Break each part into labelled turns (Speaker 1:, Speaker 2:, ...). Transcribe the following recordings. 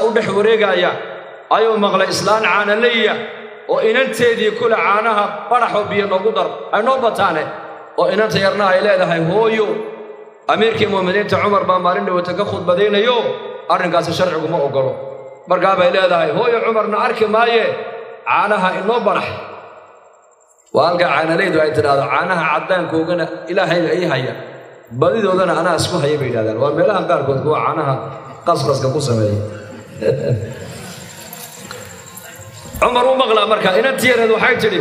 Speaker 1: U dhex wareegaya ayuu maqlay islaan caanaleya oo inanteedii kule caanaha baraxoo biyo noogu dar ay noo bataane, oo inanta yarna ay leedahay hooyo, amiirkii mu'miniinta Cumar baa maalin dhawata ka khudbadaynayo, arrinkaasi sharcigu ma oggolo. Markaa bay leedahay hooyo, Cumarna arki maaye, caanaha inoo barax. Waa halka caanalaydu ay tidhaahdo caanaha caddaankoogana ilaahayba ii haya, badidoodana anaa isku haya bay yidhahdaan. Waa meelaha qaarkood kuwa caanaha qasqaska ku sameeya. Cumar u maqlaa markaa inantii yareed waxay tidhi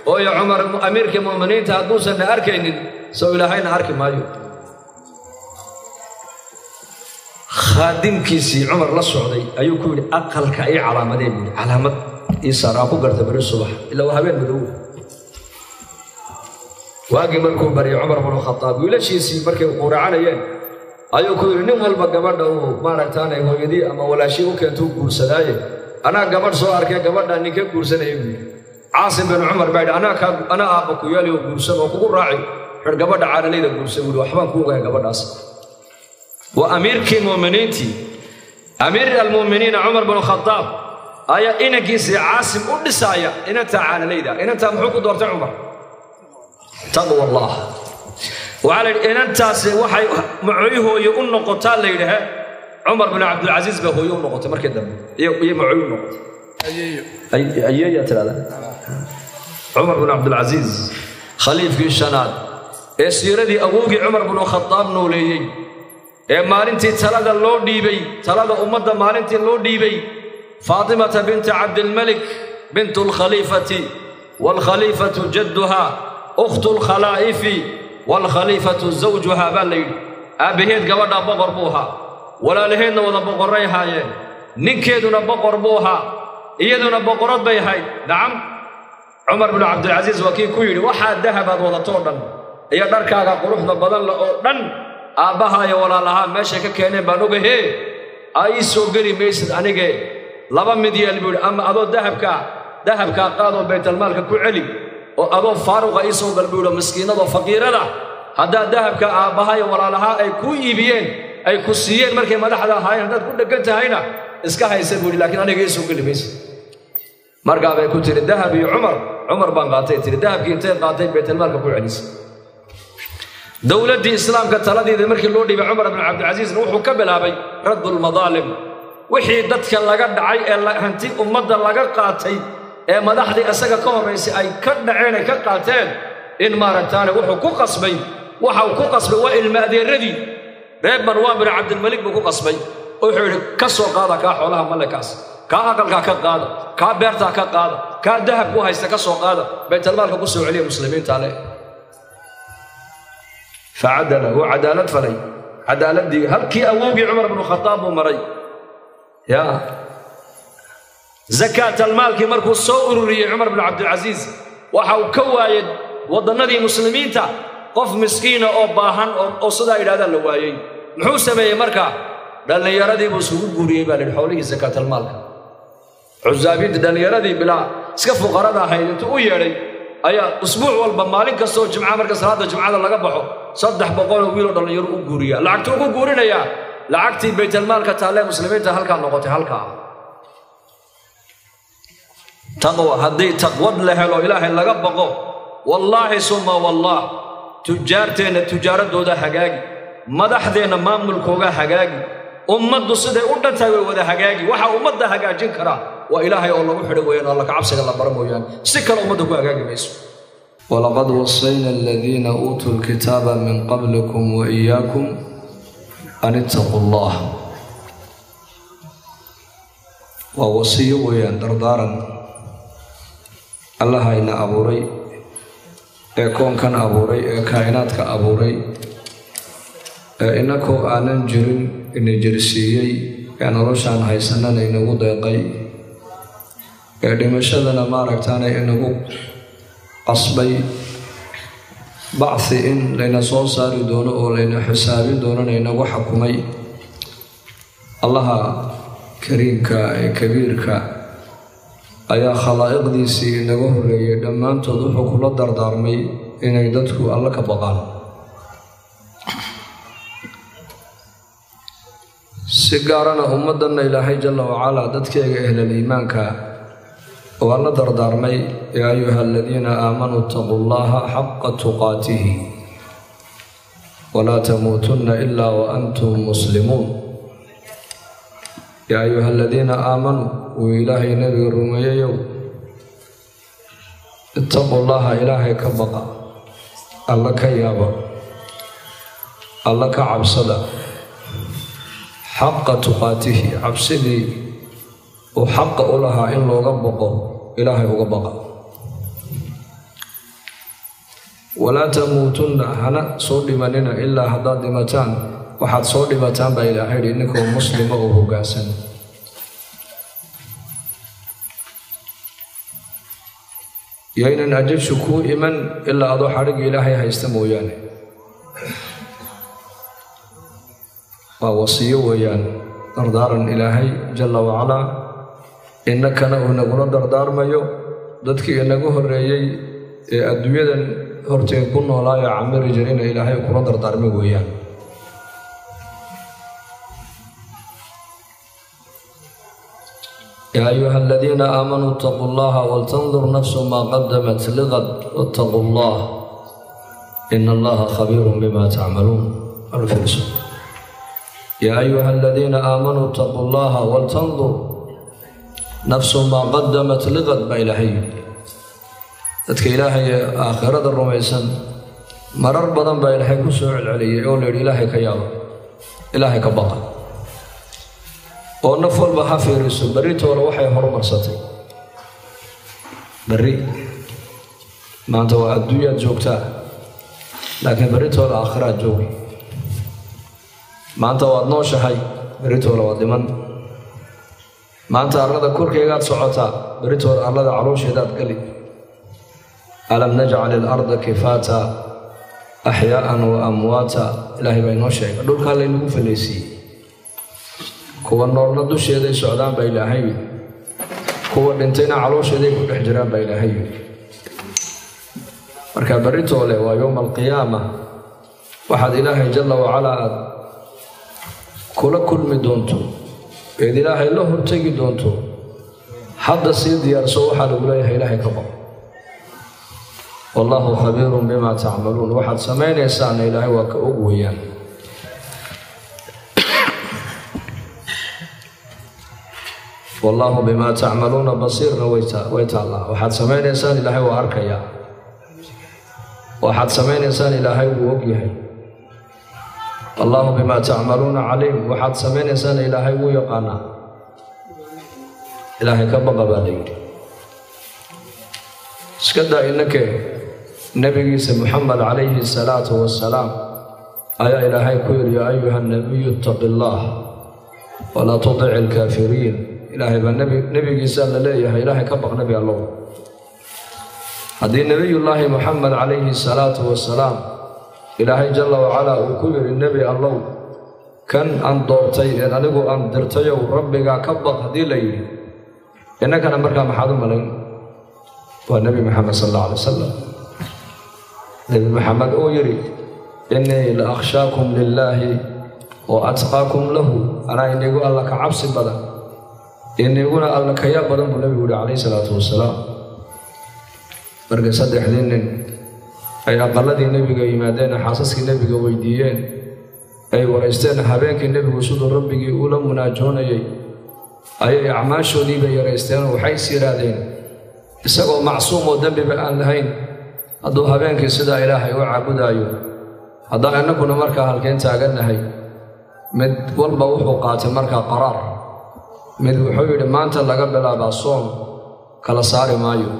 Speaker 1: hooyo, Cumar amiirkii mu'miniinta hadduusanna arkaynin, sow ilaahayna arki maayo? Khaadimkiisii Cumar la socday ayuu ku yidhi aqalka ii calaamadee buu yidhi, calaamad ii saar aan ku garta beri subax, ilaa waa habeen madow. Waagii markuu baryay Cumar bnu Khataab wiilashiisii markay quuracanayeen ayuu ku yidhi nin walba gabadha uu maaragtaanay hooyadii ama walaashii u keentuu guursadaaye, anaa gabadh soo arkay, gabadhaa ninka guursanaya buu yidhi. Caasim bin Cumar baa yidhi anaa kaa anaa aabba ku yeeli oo guursan oo kugu raaci xidh, gabadha caanalayda guursan buu yidhi, waxbaan ku ogahay gabadhaas. Waa amiirkii mu'miniintii, amiir almu'miniina Cumar bnu Khataab ayaa inankiisii Caasim u dhisaaya inantaa caanalayda. Inantaa muxuu ku doortay Cumar? Taqwa Allah. Waxaa la yidhi inantaasi waxay macoy hooye u noqotaa, la yidhaha Cumar bin Cabdilcasiis baa hooye u noqotay markii dambe iyo macoy u noqotay, ayeeyaa tidhahdaa. Cumar bin Cabdilcasiis khaliifkii shanaad ee siiradii awowgii Cumar binu Khadaab nooleeyey, ee maalintii talada loo dhiibay, talada ummadda maalintii loo dhiibay Faatimata binta Cabdilmalik bintu alkhaliifati waalkhaliifatu jadduha ukhtu alkhalaa'ifi waalkhaliifatu zawjuha baa la yidhi. Aabbaheed gabadhaa boqor buu ahaa, walaalaheedna wada boqorray ahaayeen, ninkeeduna boqor buu ahaa, iyaduna boqorad bay ahayd. Nacam, Cumar binu Cabdilcasiis waa kii ku yidhi waxaa dahabaad wadatoo dhan iyo dharkaaga quruxda badan le oo dhan aabbaha iyo walaalahaa meeshay ka keeneen baan ogahee, ii soo geli maysid anige, laba mid yeel buu yidhi, ama adoo dahabkaa qaadoo baytalmaalka ku celi oo adoo faaruqa ii soo gal buu yidhi, miskiinadoo faqiirada. Haddaad dahabka aabbaha iyo walaalahaa ay kuu iibiyeen ay ku siiyeen markay madaxda ahaayeen haddaad ku dheggan tahayna iska haysa buu yidhi, laakiin aniga ii soo geli maysid. Markaa bay ku tiri dahab iyo Cumar, Cumar baan qaatay tiri. Dahabkii intay qaatay baytalmaalka ku celisay. Dowladdii islaamka taladeedii markii loo dhiibay Cumar bnu Cabdilcasiisna wuxuu ka bilaabay raddulmadaalim, wixii dadka laga dhacay ee hanti ummadda laga qaatay ee madaxdii isaga ka horraysay ay ka dhaceen ay ka qaateen in maaragtaane wuxuu ku qasbay, waxa uu ku qasbay waa ilma adeeradii reer Marwaan bin Cabdilmalik buu ku qasbay. Wuxuu yidhi ka soo qaada kaa xoolaha mallekaas, kaa aqalkaa ka qaada, kaa beertaa ka qaada, kaa dahab ku haysta ka soo qaada, baytalmaalka ku soo celiya muslimiinta leh. Facadala, wuu cadaalad falay, cadaaladdii halkii awowgii Cumar bnu Khataab buu maray. Ya zakaatalmaalkii markuu soo ururiyey Cumar bnu Cabdilcasiis waxa uu ka waayey waddannadii muslimiinta qof miskiina oo baahan oo sidaa yidhahdaan la waayey. Muxuu sameeyey markaa? Dhallinyaradii buu isugu guuriyey baa la yidhi xoolihii zakaatalmaalka. Cusaabiinta dhallinyaradii bilaa iska fuqarada ahayd intuu u yeedhay ayaa usbuuc walba maalin kastoo jimca marka salaadda jimcada laga baxo 300 wiiloo dhallinyaro u guuriya. Lacagtuu ugu guurinayaa lacagtii baytalmaalka taallee muslimiinta halkaa noqotay halkaa. Taqwa, haddii taqwad la helo, ilaahay laga baqo, wallaahi suma wallaah tujaarteenna tujaaradooda hagaagi, madaxdeenna maamulkooga hagaagi, ummaddu siday u dhan tahay way wada hagaagi. Waxa ummadda hagaajin karaa waa ilaahay oo lagu xidho weeyaan, alla ka cabsiga la baro mooyaane, si kale ummadda ku hagaagi mayso.
Speaker 2: ولقد وصينا الذين أوتوا الكتاب من قبلكم وإياكم أن اتقوا الله. ووصية ويان دردارا الله إن أبوري ee koonkan abuuray ee kaa'inaadka abuuray ee innakoo aanan jirin ina jirsiiyey ee noloshaan haysanana inagu deeqay ee dhimashadana maaragtaana inagu qasbay, bacthi in layna soo saari doono oo layna xisaabin doonona inagu xakumay, Allaha kariimka ee kabiirka ayaa khalaa'iqdiisii inaga horreeyay dhammaantood wuxuu kula dardaarmay inay dadku alla ka baqaan. Si gaarana ummaddanna Ilaahay jalla wacalaa dadkeega ehlal iimaanka waa la dardaarmay: yaa ayuha aladiina aamanuu ittaquu llaha xaqa tuqaatihi walaa tamuutunna ilaa wa antum muslimuun. Yaa ayuha aladiina aamanuu, wuu Ilaahay nebiga rumeeyeyow, ittaquu llaha, Ilaahay ka baqa, Alla ka yaaba, Alla ka cabsada, xaqa tuqaatihi, cabsidii uu xaqa u lahaa in looga baqo Ilaahay uga baqa. Walaa tamuutunna, hana soo dhimanina, ilaa haddaad dhimataan waxaad soo dhimataan baa Ilaahay yidhi ninkoo muslima oo hoggaansan. Yaynan ajashu kuu iman ilaa adoo xadhigga Ilaahay haysta mooyaane. Waa wasiyo weeyaan, dardaaran Ilaahay jalla wacalaa innakana uu nagula dardaarmayo dadkii inagu horreeyey ee adduunyadan horteen ku noolaayo camiri jirina Ilaahay kula dardaarmay weeyaan. Yaa ayuha aladiina aamanuu ittaquu llaha waltandur nafsu maa qadamat ligad wattaquu llah ina allaha khabiirun bima tacmaluun. Alfiirso. Yaa ayuha aladiina aamanuu ittaquu llaha waltandur nafsu maa qadamat ligad baa Ilaahay yidhi. Dadka Ilaahay ee aakhirada rumaysan marar badan baa Ilaahay ku soo celceliyey oo la yidhi Ilaahay ka yaaba, Ilaahay ka baqa, oo naf walba ha fiiriso berritooda waxay horumarsatay. Berri maanta waa adduunyaad joogtaa, laakiin berritooda aakhiraad joogi. Maanta waad nooshahay, berritooda waad dhiman. Maanta arlada korkeegaad socotaa, berritooda arlada caloosheedaad gali. Alam najcal ilarda kifaata axyaa'an wa amwaata, Ilaahay baa inoo sheegay dhulkaa laynagu falaysiiyey. Kuwa noolna dusheeday socdaan baa Ilaahay yidhi, kuwa dhintayna caloosheeday ku dhex jiraan baa Ilaahay yidhi. Marka berritoole waa yowma alqiyaama, waxaad Ilaahay jalla wacalaa aad kula kulmi doonto eed Ilaahay la hortegi doonto hadda sii diyaarso. Waxaa lagu leeyahay Ilaahay ka baqo. Wallaahu khabiirun bima tacmaluun, waxaad samaynaysaana Ilaahay waa ka og weeyaan. Wallaahu bimaa tacmaluuna basiirna way taallaa. Waxaad samaynaysaan Ilaahay waa arkayaa, waxaad samaynaysaan Ilaahay wuu og yahay. Wallaahu bimaa tacmaluuna caliim, waxaad samaynaysaan Ilaahay wuu yaqaanaa. Ilaahay ka baqa baa la yidhi. Iska daa innakee, nebigiisa Muxamed calayhi asalaatu wassalaam ayaa Ilaahay ku yidhi: yaa ayuha nabiyu ittaqi allaah walaa tudici alkaafiriin. Ilaahay baa nebigiisaa la leeyahay Ilaahay ka baq, nebi Allow. Haddii nebiyullaahi Muxamed calayhi asalaatu wassalaam Ilaahay jalla wacalaa uu ku yidhi nebi Allow, kan aan doortay een anigu aan dirtayow, rabbigaa ka baq haddii la yidhi, innakana markaa maxaad u malayn? Waa nebi Maxamed sal alla alay wasalam. Nebi Maxamed uu yidhi: innii la akhshaakum lilaahi wa atqaakum lahu, anaa inigu Alla ka cabsi badan iniguna Alla ka yaab badan buu nebigu yihi calayhi salaatu wasalaam. Markay saddexdii nin ay aqaladii nebiga yimaadeen, xaasaskii nebiga weydiiyeen, ay waraysteen habeenkii nebigu siduu rabbigii ula munaajoonayay, ayay acmaashoodiiba yaraysteen oo waxay is yidhaahdeen: isagoo macsuum oo dembiba aan lahayn hadduu habeenkii sidaa Ilaahay u caabudaayo, haddaan innaguna markaa halkeen taagannahay? Mid walba wuxuu qaatay markaa qaraar. Mid wuxuu yidhi: maanta laga bilaabaa soom kala saari maayo.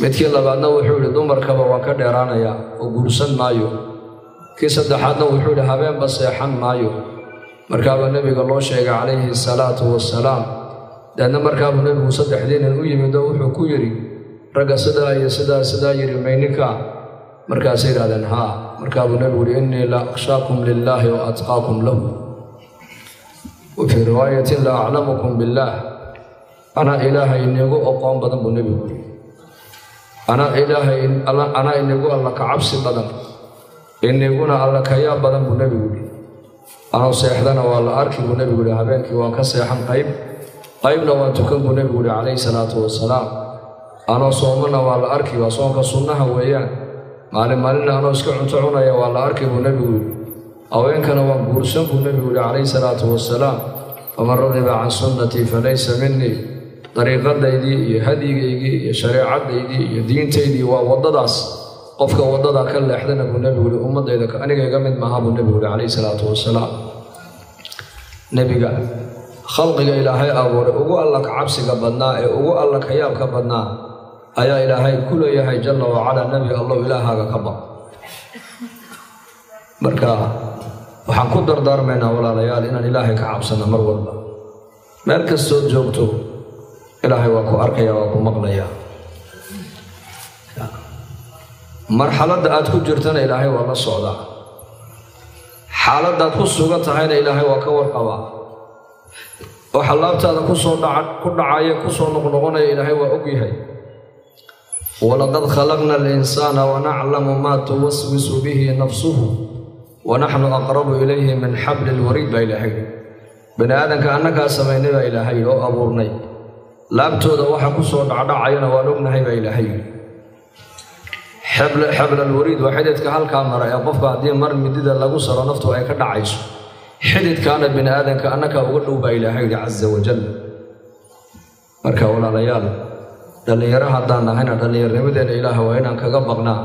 Speaker 2: Midkii labaadna wuxuu yidhi: dumarkaba waan ka dheeraanayaa oo guursan maayo. Kii saddexaadna wuxuu yidhi: habeenba seexan maayo. Markaabaa nebiga loo sheegay calayhi asalaatu wassalaam. Deedna markaabuu nebigu saddexdii nin u yimid oo wuxuu ku yidhi: ragga sidaa iyo sidaa sidaa yidhi mayninkaa? Markaasay yidhahdeen haa. Markaabuu nebigu yidhi: innii la akhshaakum lilaahi wa atqaakum lahu, wa fii riwaayatin la aclamukum billaah, anaa Ilaahay inigu oqoon badan buu nebigu yidhi, anaa Ilaahay anaa inigu Alla ka cabsi badan iniguna Alla ka yaab badan buu nebigu yidhi.
Speaker 1: Anoo seexdana waa la arki buu nebigu yihi, habeenkii waan ka seexan qayb, qaybna waan tukan buu nebigu yihi calayhi salaatu wasalaam. Anoo soomana waa la arki, waa soonka sunnaha weeyaan. Maalin maalinna anoo iska cunto cunaya waa la arki buu nebigu yidhi. Haweenkana waan guursan buu nebigu yihi calayhi salaatu wasalaam. Faman radiba can sunnatii falaysa minii. Dariiqadaydii iyo hadyigaygii iyo shareecadaydii iyo diintaydii waa waddadaas. Qofka waddadaa ka leexdana buu nebigu yihi ummadayda aniga iga mid maaha buu nebigu yihi calayhi salaatu wasalaam. Nebiga khalqiga Ilaahay abuuray ugu alla ka cabsiga badnaa ee ugu alla ka yaabka badnaa ayaa Ilaahay ku leeyahay jalla wacalaa, nebi Allow ilaahaaga ka baq. Marka waxaan ku dardaarmaynaa walaalayaal inaan Ilaahay ka cabsano mar walba. Meel kastood joogto Ilaahay waa ku arkaya, waa ku maqlayaa. Marxaladda aad ku jirtana Ilaahay waa la socdaa. Xaaladdaad ku sugan tahayna Ilaahay waa ka warqabaa. Waxa laabtaada kusoo ku dhacaya kusoo noqnoqonaya Ilaahay waa ogyahay. Walaqad khalaqna alinsaana wanaclamu maa tuwaswisu bihi nafsuhu wanaxnu aqrabu ilayhi min xabli lwariid baa Ilaahay. Bani aadanka annagaa samaynay baa Ilaahay oo abuurnay. Laabtooda waxa kusoo dhacdhacayana waan ognahay baa Ilaahay. Xabl alwariid waa xididka halkaa mara ee qofka haddii mar midida lagu saro naftu ay ka dhacayso. Xididkaana bini aadanka annagaa uga dhow baa Ilaahay yidhi casa wajal. Marka walaalayaal, dhallinyaro haddaan nahayna dhallinyarnimadeenna Ilaah waa inaan kaga baqnaa.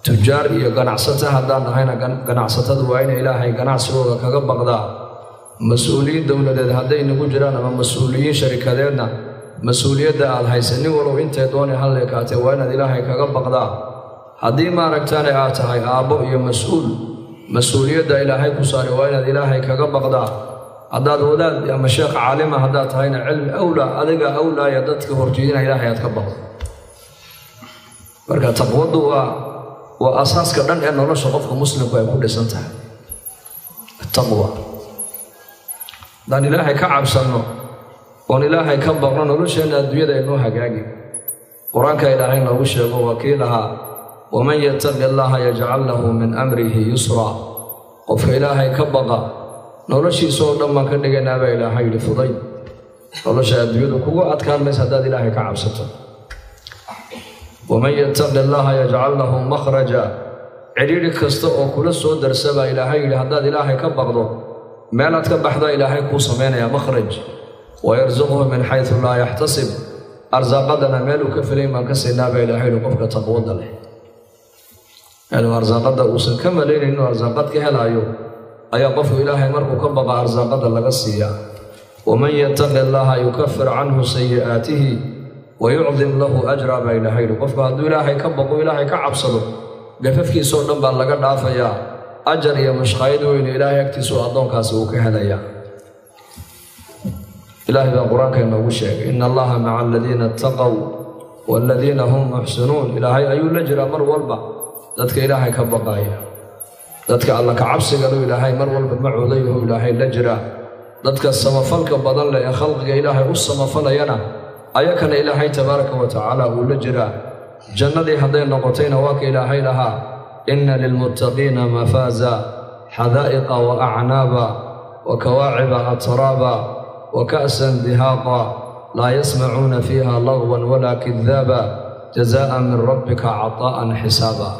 Speaker 1: Tujaar iyo ganacsato haddaan nahayna ganacsatadu waa ina Ilaahay ganacsigooda kaga baqdaa. Mas-uuliyiin dowladeed hadday nagu jiraan ama mas-uuliyiin sharikadeedna, mas-uuliyadda aad haysa nin walow intay dooni halleekaatee waa inaad Ilaahay kaga baqdaa. Haddii maaragtaane aad tahay aabbo iyo mas-uul, mas-uuliyadda Ilaahay ku saaray waa inaad Ilaahay kaga baqdaa. Haddaad wadaad ama sheekh caalima haddaad tahayna cilmi awlaa adiga awlaaya dadka horjeedina Ilaahay aad ka baqdo. Marka taqwadu waa asaaska dhan ee nolosha qofka muslimku ay ku dhisan tahay. Taqwa. Haddaan Ilaahay ka cabsanno oon Ilaahay ka baqno, nolosheenna adduunyada ay noo hagaagi. Qur-aanka Ilaahay noogu sheego waa kii lahaa, waman yattaqi allaha yajcal lahu min amrihi yusra. Qofka Ilaahay ka baqa noloshiisa oo dhan baan ka dhigaynaa baa Ilaahay yidhi fudayd. Nolosha adduunyadu kugu adkaan maysa haddaad Ilaahay ka cabsato. Waman yattaqi allaha yajcal lahu makhraja. Cidhiidhi kasta oo kula soo darsa baa Ilaahay yidhi haddaad Ilaahay ka baqdo meelaad ka baxdaa Ilaahay kuu samaynayaa makhraj. Wayarsuqhu min xaysu laa yaxtasib. Arsaaqadana meeluu ka filayn baan ka siinaa baa Ilaahay yidhi qofka taqwada leh. Inuu arsaaqada uusan ka malaynayn inuu arsaaqad ka helaayo ayaa qofku Ilaahay markuu ka baqa arsaaqada laga siiyaa. Waman yattaqi allaha yukafir canhu sayi'aatihi wayucdim lahu ajra baa Ilaahay yidhi. Qofku hadduu Ilaahay ka baqo, Ilaahay ka cabsado, gafafkiisoo dhan baa laga dhaafayaa. Ajar iyo mushqaayad weyne Ilaahay agtiisu addoonkaasi uu ka helayaa. Ilaahay baa qur-aanka inoogu sheegay, ina allaha maca aladiina attaqow waaladiina hum muxsinuun. Ilaahay ayuu la jiraa mar walba dadka Ilaahay ka baqaya. Dadka alla ka cabsiga lu Ilaahay mar walba macoodayahu Ilaahay la jiraa. Dadka samafalka badan leh ee khalqiga Ilaahay u samafalayana ayakana Ilaahay tabaaraka wa tacaala uu la jiraa. Jannadii hadday noqotayna waa ka Ilaahay lahaa, ina lilmuttaqiina mafaaza xadaa'iqa wa acnaaba wa kawaaciba atraaba wa ka'san dihaaqa laa yasmacuuna fiiha lagwan walaa kidaaba jazaa'an min rabbika cataa'an xisaaba.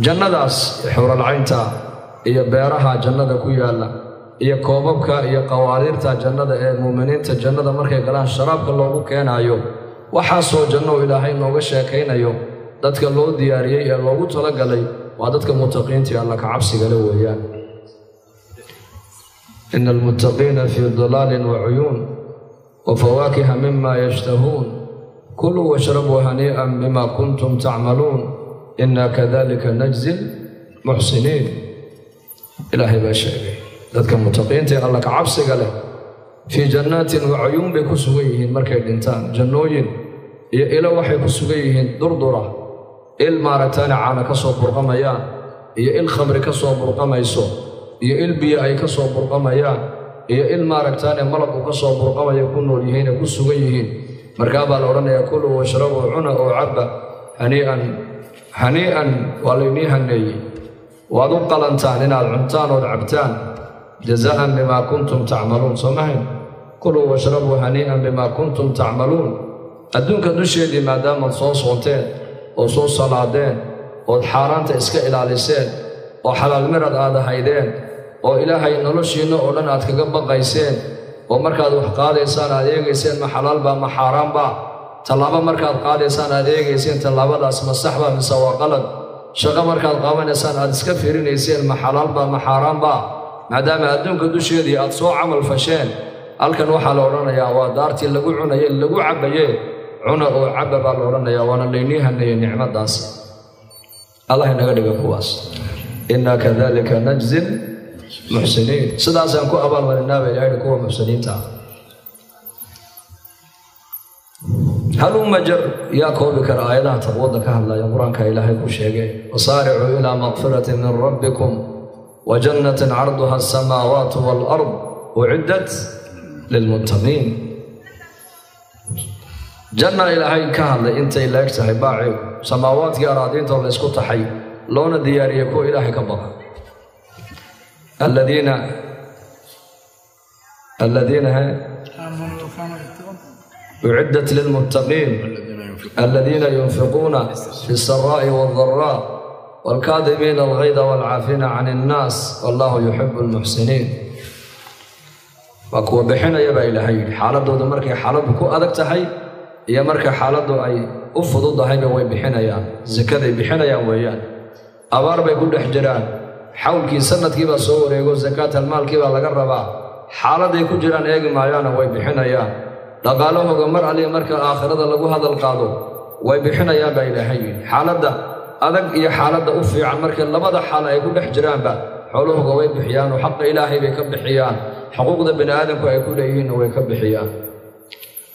Speaker 1: Jannadaas xuuralcaynta iyo beeraha jannada ku yaalla iyo koobabka iyo qawaariirta jannada ee muuminiinta jannada markay galaan sharaabka loogu keenaayo, waxaasoo janno Ilaahay nooga sheekaynayo dadka loo diyaariyey ee loogu talagalay waa dadka muttaqiintii alla ka cabsiga le weeyaan. Ina almuttaqiina fii dalaalin wa cuyuun wa fawaakiha mima yashtahuun kuluu washrabuu hanii'an bima kuntum tacmaluun inna kadalika najzi lmuxsiniin. Ilaahay baa sheegay dadka muttaqiinta ee alla ka cabsiga leh fii jannaatin wa cuyuun bay ku sugan yihiin markay dhintaan. Jannooyin iyo ilo waxay ku sugan yihiin durdura, il maaragtaane caana ka soo burqamayaan iyo il khamri ka soo burqamayso iyo il biyo ay ka soo burqamayaan iyo il maaragtaane malab uu ka soo burqamayo ku nool yihiin ee ku sugan yihiin. Markaa baa la odhanayaa kuluu washrabuu, cuna oo cabba, hanii'an hanii'an, waa laynii haneeyey. Waad u qalantaan inaad cuntaan ood cabtaan, jazaan bimaa kuntum tacmaluun. Soo mahayn? Kuluu washrabuu hanii'an bimaa kuntum tacmaluun. Adduunka dusheedii maadaamaad soo soonteen oo soo salaadeen ood xaaraanta iska ilaaliseen oo xalaal mirad aad ahaydeen oo Ilaahay noloshiinna oo dhan aad kaga baqayseen oo markaad wax qaadaysaan aad eegayseen ma xalaalbaa ma xaaraanbaa, tallaabo markaad qaadaysaan aad eegayseen tallaabadaas ma saxbaa mise waa qalad, shaqo markaad qaabanaysaan aad iska fiirinayseen ma xalaalbaa ma xaaraanbaa, maadaama adduunka dusheedii aad soo camal fasheen, halkan waxaa la odhanayaa waa daartii lagu cunaye lagu cabbaye, cuna oo cabba baa la odhanayaa, waana laynii haneeyey nicmadaas. Allah inaga dhiga kuwaas. Innaa kadalika najzi muxsiniin, sidaasaan ku abaalmarinaa ba Ilahay kuwa muxsiniinta ah. Haluma jar yaa koobi kara aayadaha taqwada ka hadlaya Qur-aanka Ilaahay ku sheegay: wasaaricuu ilaa makfiratin min rabbikum wa jannatin carduha asamaawaatu waalard uciddat lilmuttaqiin. Janna Ilaahay ka hadlay intay leeg tahay baaci samaawaadkii araadiintoo la isku taxay, loona diyaariyey kuwa Ilaahay ka baqa. Aladiina uciddat lilmuttaqiin aladiina yunfiquuna fi saraa'i waaldaraa waalkaadimiina alghayda waalcaafiina can innaas wallahu yuxibu almuxsiniin. Waa kuwa bixinaya baa Ilaahay yidhi, xaaladooda markay xaaladdu ku adag tahay iyo marka xaaladdu ay u fududahayba way bixinayaan, sakaday bixinayaan weeyaan. Abaar bay ku dhex jiraan, xawlkii sanadkiibaa soo wareego, sakaatalmaalkii baa laga rabaa, xaaladay ku jiraan eegi maayaana way bixinayaan. Dhaqaalahooga mar aliya marka aakhirada lagu hadal qaado way bixinayaan baa Ilaahay yidhi. Xaaladda adag iyo xaaladda u fiican markii labada xaal ay ku dhex jiraanba xoolahooga way bixiyaan oo xaqa Ilaahay bay ka bixiyaan, xuquuqda bini aadamku ay ku leeyihiinna way ka bixiyaan.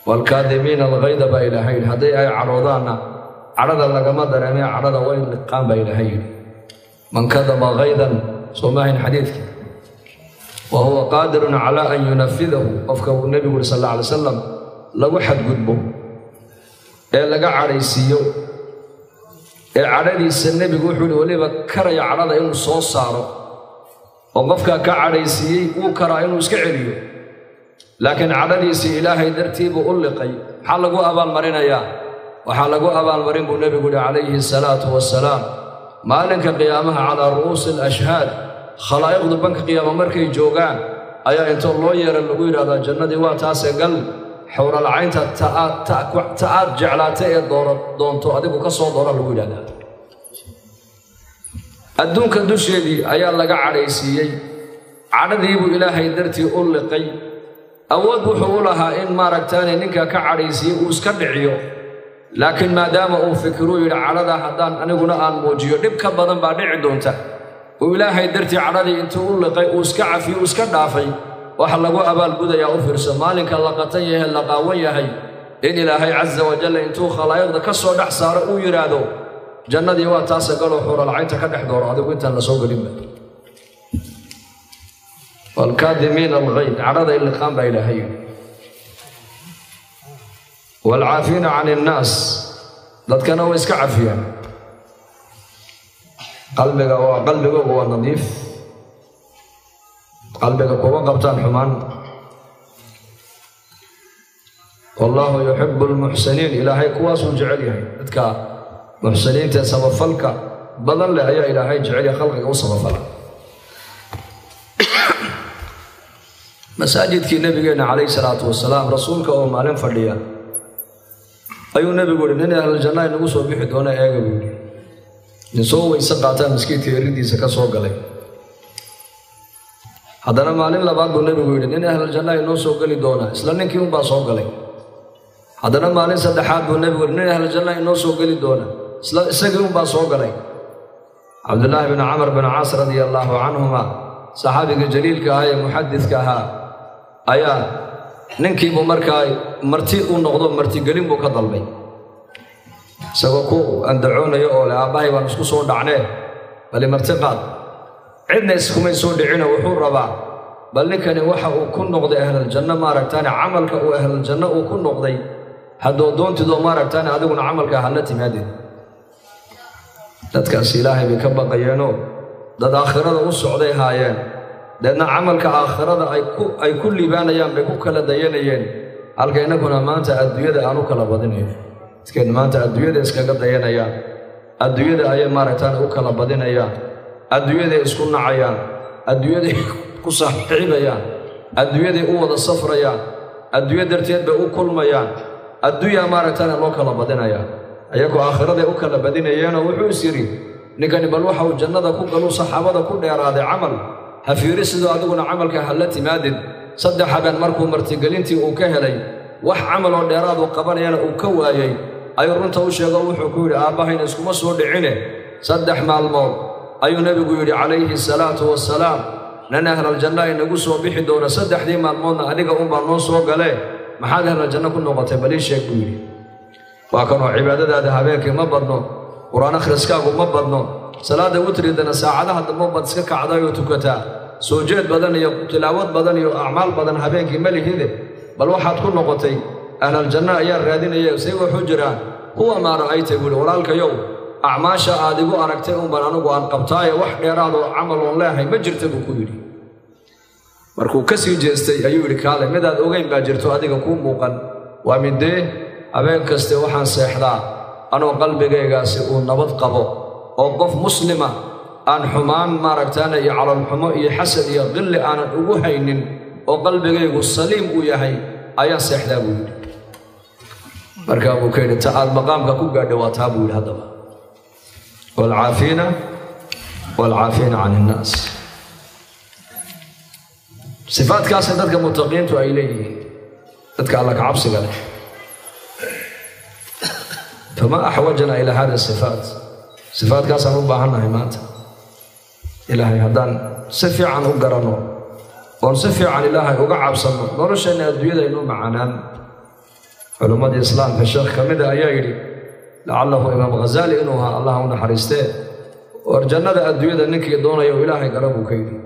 Speaker 1: Waalkaadimiina alghayda baa Ilaahay yidhi, hadday ay cadhoodaanna cadhada lagama dareemee cadhada way liqaan baa Ilaahay yidhi. Man kadama haydan, soo maahayn xadiidkii, wa huwa qaadirun calaa an yunafidahu, qofka uu nebigu yuri sal alla alay wasalam lagu xadgudbo ee laga cadhaysiiyo ee cadhadiisa nebigu wuxuu yihi weliba karaya cadhada inuu soo saaro, oo qofkaa ka cadhaysiiyey wuu karaa inuu iska celiyo, laakiin cadhadiisii Ilaahay dartii buu u liqay. Maxaa lagu abaalmarinayaa? Waxaa lagu abaalmarin buu nebigu yihi calayhi asalaatu wassalaam maalinka qiyaamaha calaa ru'uusi alashhaad, khalaa'iqdu banka qiyaama markay joogaan ayaa intoo loo yeera lagu yidhahdaa jannadii waa taase gal, xowralcaynta ta aad jeclaata ee doonto adigu ka soo doora lagu yidhahdaa. Adduunka dusheedii ayaa laga cadhaysiiyey, cadhadiibuu Ilaahay dartii u liqay. Awood wuxuu u lahaa in maaragtaane ninka ka cadhaysiiyey uu iska dhiciyo, laakiin maadaama uu fikiruu yidhi cadhada haddaan aniguna aan muujiyo dhib ka badan baa dhici doonta, uu Ilaahay dartii cadhadii intuu u liqay uu iska cafiyo uu iska dhaafay. Waxa lagu abaalgudayaa u fiirso, maalinka la qatan yahay la qaawan yahay in Ilaahay casa wajalla intuu khalaa'iqda ka soo dhex saaro uu yidhaahdo jannadii waa taase galoo xuralcaynta ka dhex dooro adigu intaan la soo gelinba. Waalkaadimiina alghayd, cadhada iliqaan baa Ilaahay yidhi. Waalcaafiina can innaas, dadkana way iska cafiyaan. Qalbiga waa qalbigoogu waa nadiif, qalbiga kuma qabtaan xumaan. Wallaahu yuxibu almuxsiniin, Ilaahay kuwaasuu jecel yahay. Dadka muxsiniinta ee samafalka badan leh ayaa Ilaahay jecel yahay, khalqiga u samafala. Masaajidkii nabigeenna calayhi salaatu wasalaam, rasuulka oo maalin fadhiya ayuu nebigu yihi nin ahluljanna inagu soo bixi doona eega buu yidhi. Nin soo weyse qaataa miskiidka eridiisa ka soo galay. Haddana maalin labaad buu nebigu yidhi nin ahluljanna inoo soo geli doona, isla ninkii unbaa soo galay. Haddana maalin saddexaad buu nebigu yidhi nin ahluljanna inoo soo geli doona, isla isagii unbaa soo galay. Cabdullaahi bin Camar bin Caas radia allaahu canhuma, saxaabiga jaliilka ahaa ee muxadidka ahaa, ayaa ninkiibuu markaa marti u noqdo, martigelin buu ka dalbay, isagoo ku andacoonayo oo leh aabbahay baan isku soo dhacnee bali marti qaad. Cidna iskumay soo dhicino, wuxuu rabaa bal ninkani waxa uu ku noqday ahlaljanno, maaragtaane camalka uu ahlaljanno uu ku noqday haddoo doontidoo maaragtaane adiguna camalka hala timaadid. Dadkaas Ilaahay bay ka baqayeenoo Dad aakhirada u socday haayeen, deedna camalka aakhirada ay ku liibaanayaan bay ku kala dayanayeen, halka innaguna maanta adduunyada aan u kala badinayno. Dadkeen maanta adduunyada iskaga dayanayaan, adduunyada ayay maaragtaan u kala badinayaan, adduunyaday isku nacayaan, adduunyaday ku saaxiibayaan, adduunyaday u wada safrayaan, adduunya darteed bay u kulmayaan, adduunyaa maaragtaan loo kala badinayaa. Ayagoo aakhiraday u kala badinayeenoo wuxuu is yidhi ninkani bal waxa uu jannada ku galuu saxaabada ku dheeraaday camal, ha fiiri sidoo adiguna camalka ha la timaadid. 3 habeen markuu martigelintii uu ka helay wax camal oo dheeraad uu qabanayana uu ka waayey, ayuu runta u sheego. Wuxuu ku yidhi aabbahayna iskuma soo dhicine, 3 maalmood ayuu nebigu yidhi calayhi salaatu wasalaam nan ahlaljanna inagu soo bixi doona, 3dii maalmoodna adiga unbaa noo soo galee, maxaad ahlaljanno ku noqotay bal ii sheeg buu yidhi. Waa kanoo cibaadadaada habeenkii ma badno, qur-aan akhriskaagu ma badno, salaadda witridana saacadaha dambe baad iska kacday oo tukataa, soo jeed badan iyo tilaawad badan iyo acmaal badan habeenkii ma lihide, bal waxaad ku noqotay ahlaljanno ayaa raadinaya. See wuxuu jiraa huwa maa ra'ayta buu yidhi, walaalkayow acmaasha aad igu aragtay unbaan anigu aan qabtaaye, wax dheeraadoo camal oon leehay ma jirta buu ku yidhi. Markuu ka sii jeestay ayuu yidhi kaale, midaad ogeyn baa jirto adiga kuu muuqan, waa midee? Habeen kaste waxaan seexdaa anoo qalbigaygaasi uu nabad qabo oo qof muslima aan xumaan maaragtaana iyo calolxumo iyo xasad iyo qilli aanan ugu haynin oo qalbigaygu saliim uu yahay ayaan seexdaa buu yidhi. Markaa buu ka yidhi ta aad maqaamka ku gaadhay waa taa buu yidhi. Haddaba waalcaafiina waalcaafiina can innaas, sifaadkaasna dadka mutaqiintu ay leeyihiin, dadka alla ka cabsiga leh. Fama axwajana ilaa hada sifaat, sifaadkaasaan u baahannahay maanta. Ilaahay haddaan si fiican u garanno oon si fiican ilaahay uga cabsanno, nolosheenna adduunyada inuu macaanaan. Culimmadii islaamka sheekh ka mida ayaa yidhi, lacalahu imaam Ghazaali inuu ahaa, allah u naxariistee, war jannada adduunyada ninkii doonaya uu ilaahay garo buu ka yidhi,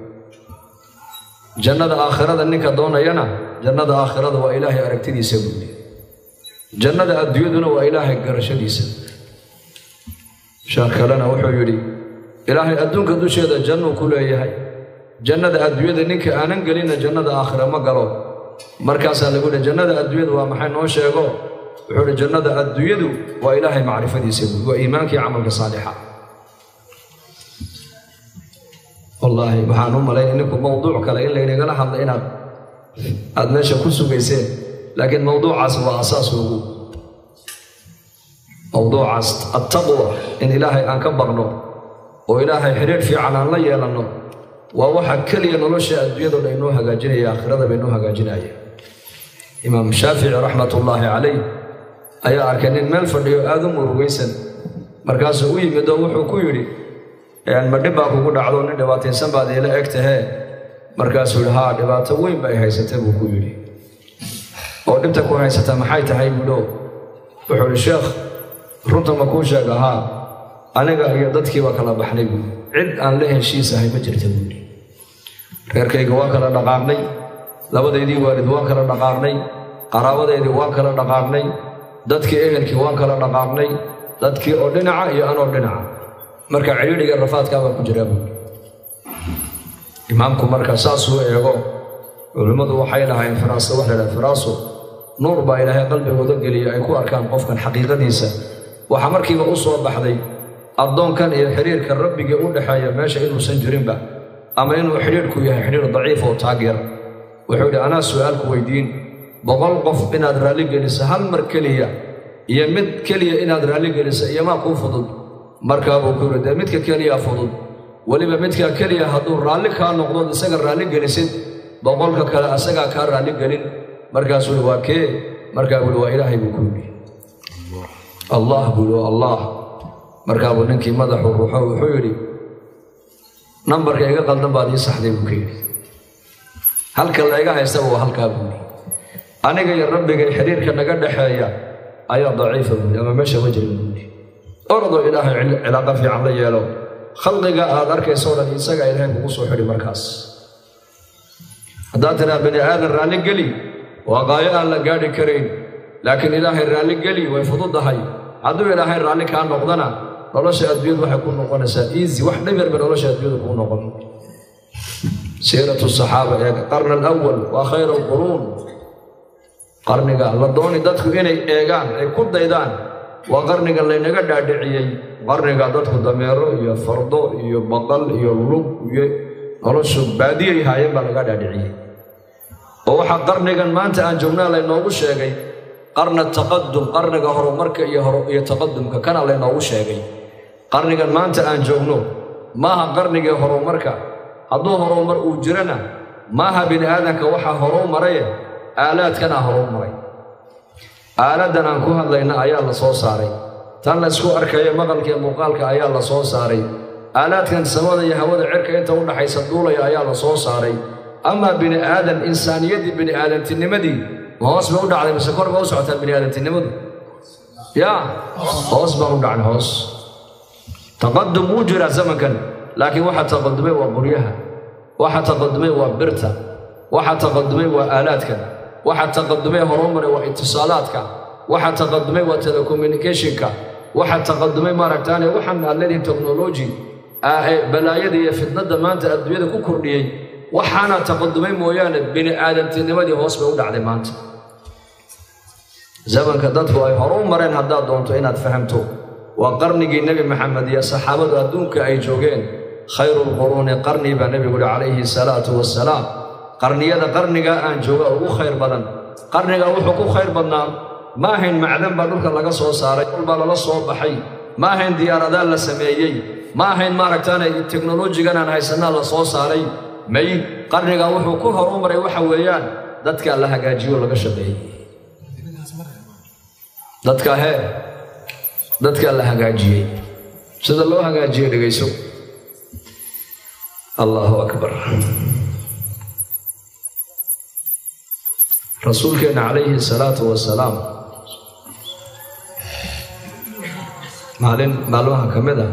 Speaker 1: jannada aakhirada ninka doonayana jannada aakhirada waa ilaahay aragtidiisa buu yidhi, jannada adduunyaduna waa ilaahay garashadiisa. Sheekh kalena wuxuu yidhi ilaahay adduunka dusheeda jannuu ku leeyahay, jannada adduunyada ninka aanan gelinna jannada aakhira ma galo. Markaasaa lagu yidhi jannada adduunyadu waa maxay noo sheego? Wuxuu yidhi jannada adduunyadu waa ilaahay macrifadiisa buui, waa iimaankii camalka saalixa. Wallaahi waxaan u malayn ninku mawduuc kale in laynagala hadla inaad aad meesha ku sugayseen, laakiin mawduucaas waa asaas ugu mawduucaas attaqwa, in ilaahay aan ka baqno oo ilaahay xidhiidh fiican aan la yeelanno, waa waxa keliya nolosha adduunyado dhan inoo hagaajinaya, aakhirada ba inoo hagaajinaya. Imaam Shaafici raxmatullaahi calayh ayaa arkay nin meel fadhiyo aada u murugaysan, markaasuu u yimid oo wuxuu ku yidhi ma dhib baa kugu dhacdo, nin dhibaataysan baad iila eg tahee? Markaasuu yidhi haa, dhibaato weyn bay haysatay buu ku yidhi. Oo dhibta ku haysata maxay tahay buudho? Wuxuu yidhi sheekh runta ma kuu sheega? Haa, aniga iyo dadkiiba kala baxnay buui, cid aan la heshiisahay ma jirta buuhi, reerkayga waan kala dhaqaaqnay, labadaydii waalid waan kala dhaqaaqnay, qaraabadeydii waan kala dhaqaaqnay, dadkii ehelkii waan kala dhaqaaqnay, dadkii oo dhinaca iyo anoo dhinaca, marka cidhiidhiga rafaadkaa baan ku jiraa buui. Imaamku marka saasuu eego, culimmadu waxay lahayn firaaso, wax la ydhaha firaaso, nuur baa ilaahay qalbigooda geliya ay ku arkaan qofkan xaqiiqadiisa. Waxaa markiiba u soo baxday addoonkan iyo xidhiirka rabbigii u dhexeeya meesha inuusan jirinba, ama inuu xidhiidhku yahay xidhiir daciif oo taagyar. Wuxuu yidhi anaa su'aalku weydiin, 100 qof inaad raalli geliso hal mar keliya iyo mid keliya inaad raalli geliso iyo maa kuu fudud? Markaa buu ku yidhi dee midka keliya fudud, weliba midkaa keliya hadduu raalli kaa noqdood isaga raalli gelisid, 100ka kale asagaa kaa raalli gelin. Markaasuu yidhi waa kee? Markaa buu yidhi waa ilaahay buu ku yidhi. Allah buu yidhi, waa Allah. Markaa buu ninkii madaxu ruuxo wuxuu yidhi nambarka iga qaldan baad ii saxday buu ka yidhi, halka la iga haystaba waa halkaa buu yidhi, aniga iyo rabbigay xidhiirka naga dhexeeya ayaa daciifa buu yidhi, ama meesha ma jirin buu yidhi. Orodoo ilaahay cilaaqo fiican la yeelo, khalqiga aad arkayso dhan isagaa ilaahay kugu soo xidhi. Markaas haddaad tiraa bani aadan raalli geli, waa qaayo aan la gaadhi karayn, laakiin ilaahay raalli geli way fududahay. Hadduu ilaahay raalli kaa noqdana nolosha adduunyadu waxay ku noqonaysaa easy, wax dhib yar bay nolosha adduunyadu kuu noqon. Siiratu saxaaba eega, qarn alawal waa khayr alquruun, qarniga la dooni dadku inay eegaan ay ku daydaan waa qarniga laynaga dhaadhiciyey, qarniga dadku dameero iyo fardo iyo baqal iyo lug iyo noloshu baadiyay haayeen baa laga dhaadhiciyey. Oo waxaa qarnigan maanta aan joognaa laynoogu sheegay qarna taqadum, qarniga horumarka iyo taqadumka kana laynoogu sheegay. Qarnigan maanta aan joogno maaha qarnigii horumarka, hadduu horumar uu jirana maaha bini aadanka waxaa horuu maraye, aalaadkanaa horuu maray. Aaladdan aan ku hadlayna ayaa la soo saaray, tan laysku arkayo maqalka iyo muuqaalka ayaa la soo saaray, aalaadkan samada iyo hawada cirka inta u dhaxaysa duulaya ayaa la soo saaray. Amaa bini aadan insaaniyaddii bini aadamtinimadii ma hoos bay u dhacday mise kor bay u socotaa bini aadamtinimadu? Yaa hoos baan u dhacnay, hoos. Taqadum wuu jiraa zamankan, laakiin waxa taqadumay waa qoryaha, waxa taqadumay waa birta, waxa taqadumay waa aalaadkan, waxa taqadumay horumaray waa itisaalaadka, waxa taqadumay waa telecommunicationka, waxa taqadumay maaragtaane waxaan aad leedihin technology balaayada iyo fitnadda maanta adduunyada ku kordhiyey, waxaana taqadumay mooyaane bini aadamtinimadii hoos bay u dhacday maanta. Zamanka dadku ay horu mareen haddaad doonto inaad fahamto waa qarnigii Nebi Maxamed iyo saxaabadu adduunka ay joogeen. Khayru lquruuni qarni baa nebigu uhi calayhi salaatu wassalaam. Qarniyada qarnigaa aan jooga ugu khayr badan. Qarnigaa wuxuu ku khayr badnaa ma ahayn macdan baa dhulka laga soo saaray, dhul baa lala soo baxay, ma ahayn diyaaradaa la sameeyey, ma ahayn maaragtaane teknolojigan aan haysanaa la soo saaray. May qarnigaa wuxuu ku horumaray waxa weeyaan dadkaa la hagaajiyo laga shaqeeyey, dadka hee dadkaa la hagaajiyey. Sida loo hagaajiyey dhegayso. Allahu akbar. Rasuulkeenna calayhi salaatu wasalaam maalin maalmaha ka mid ah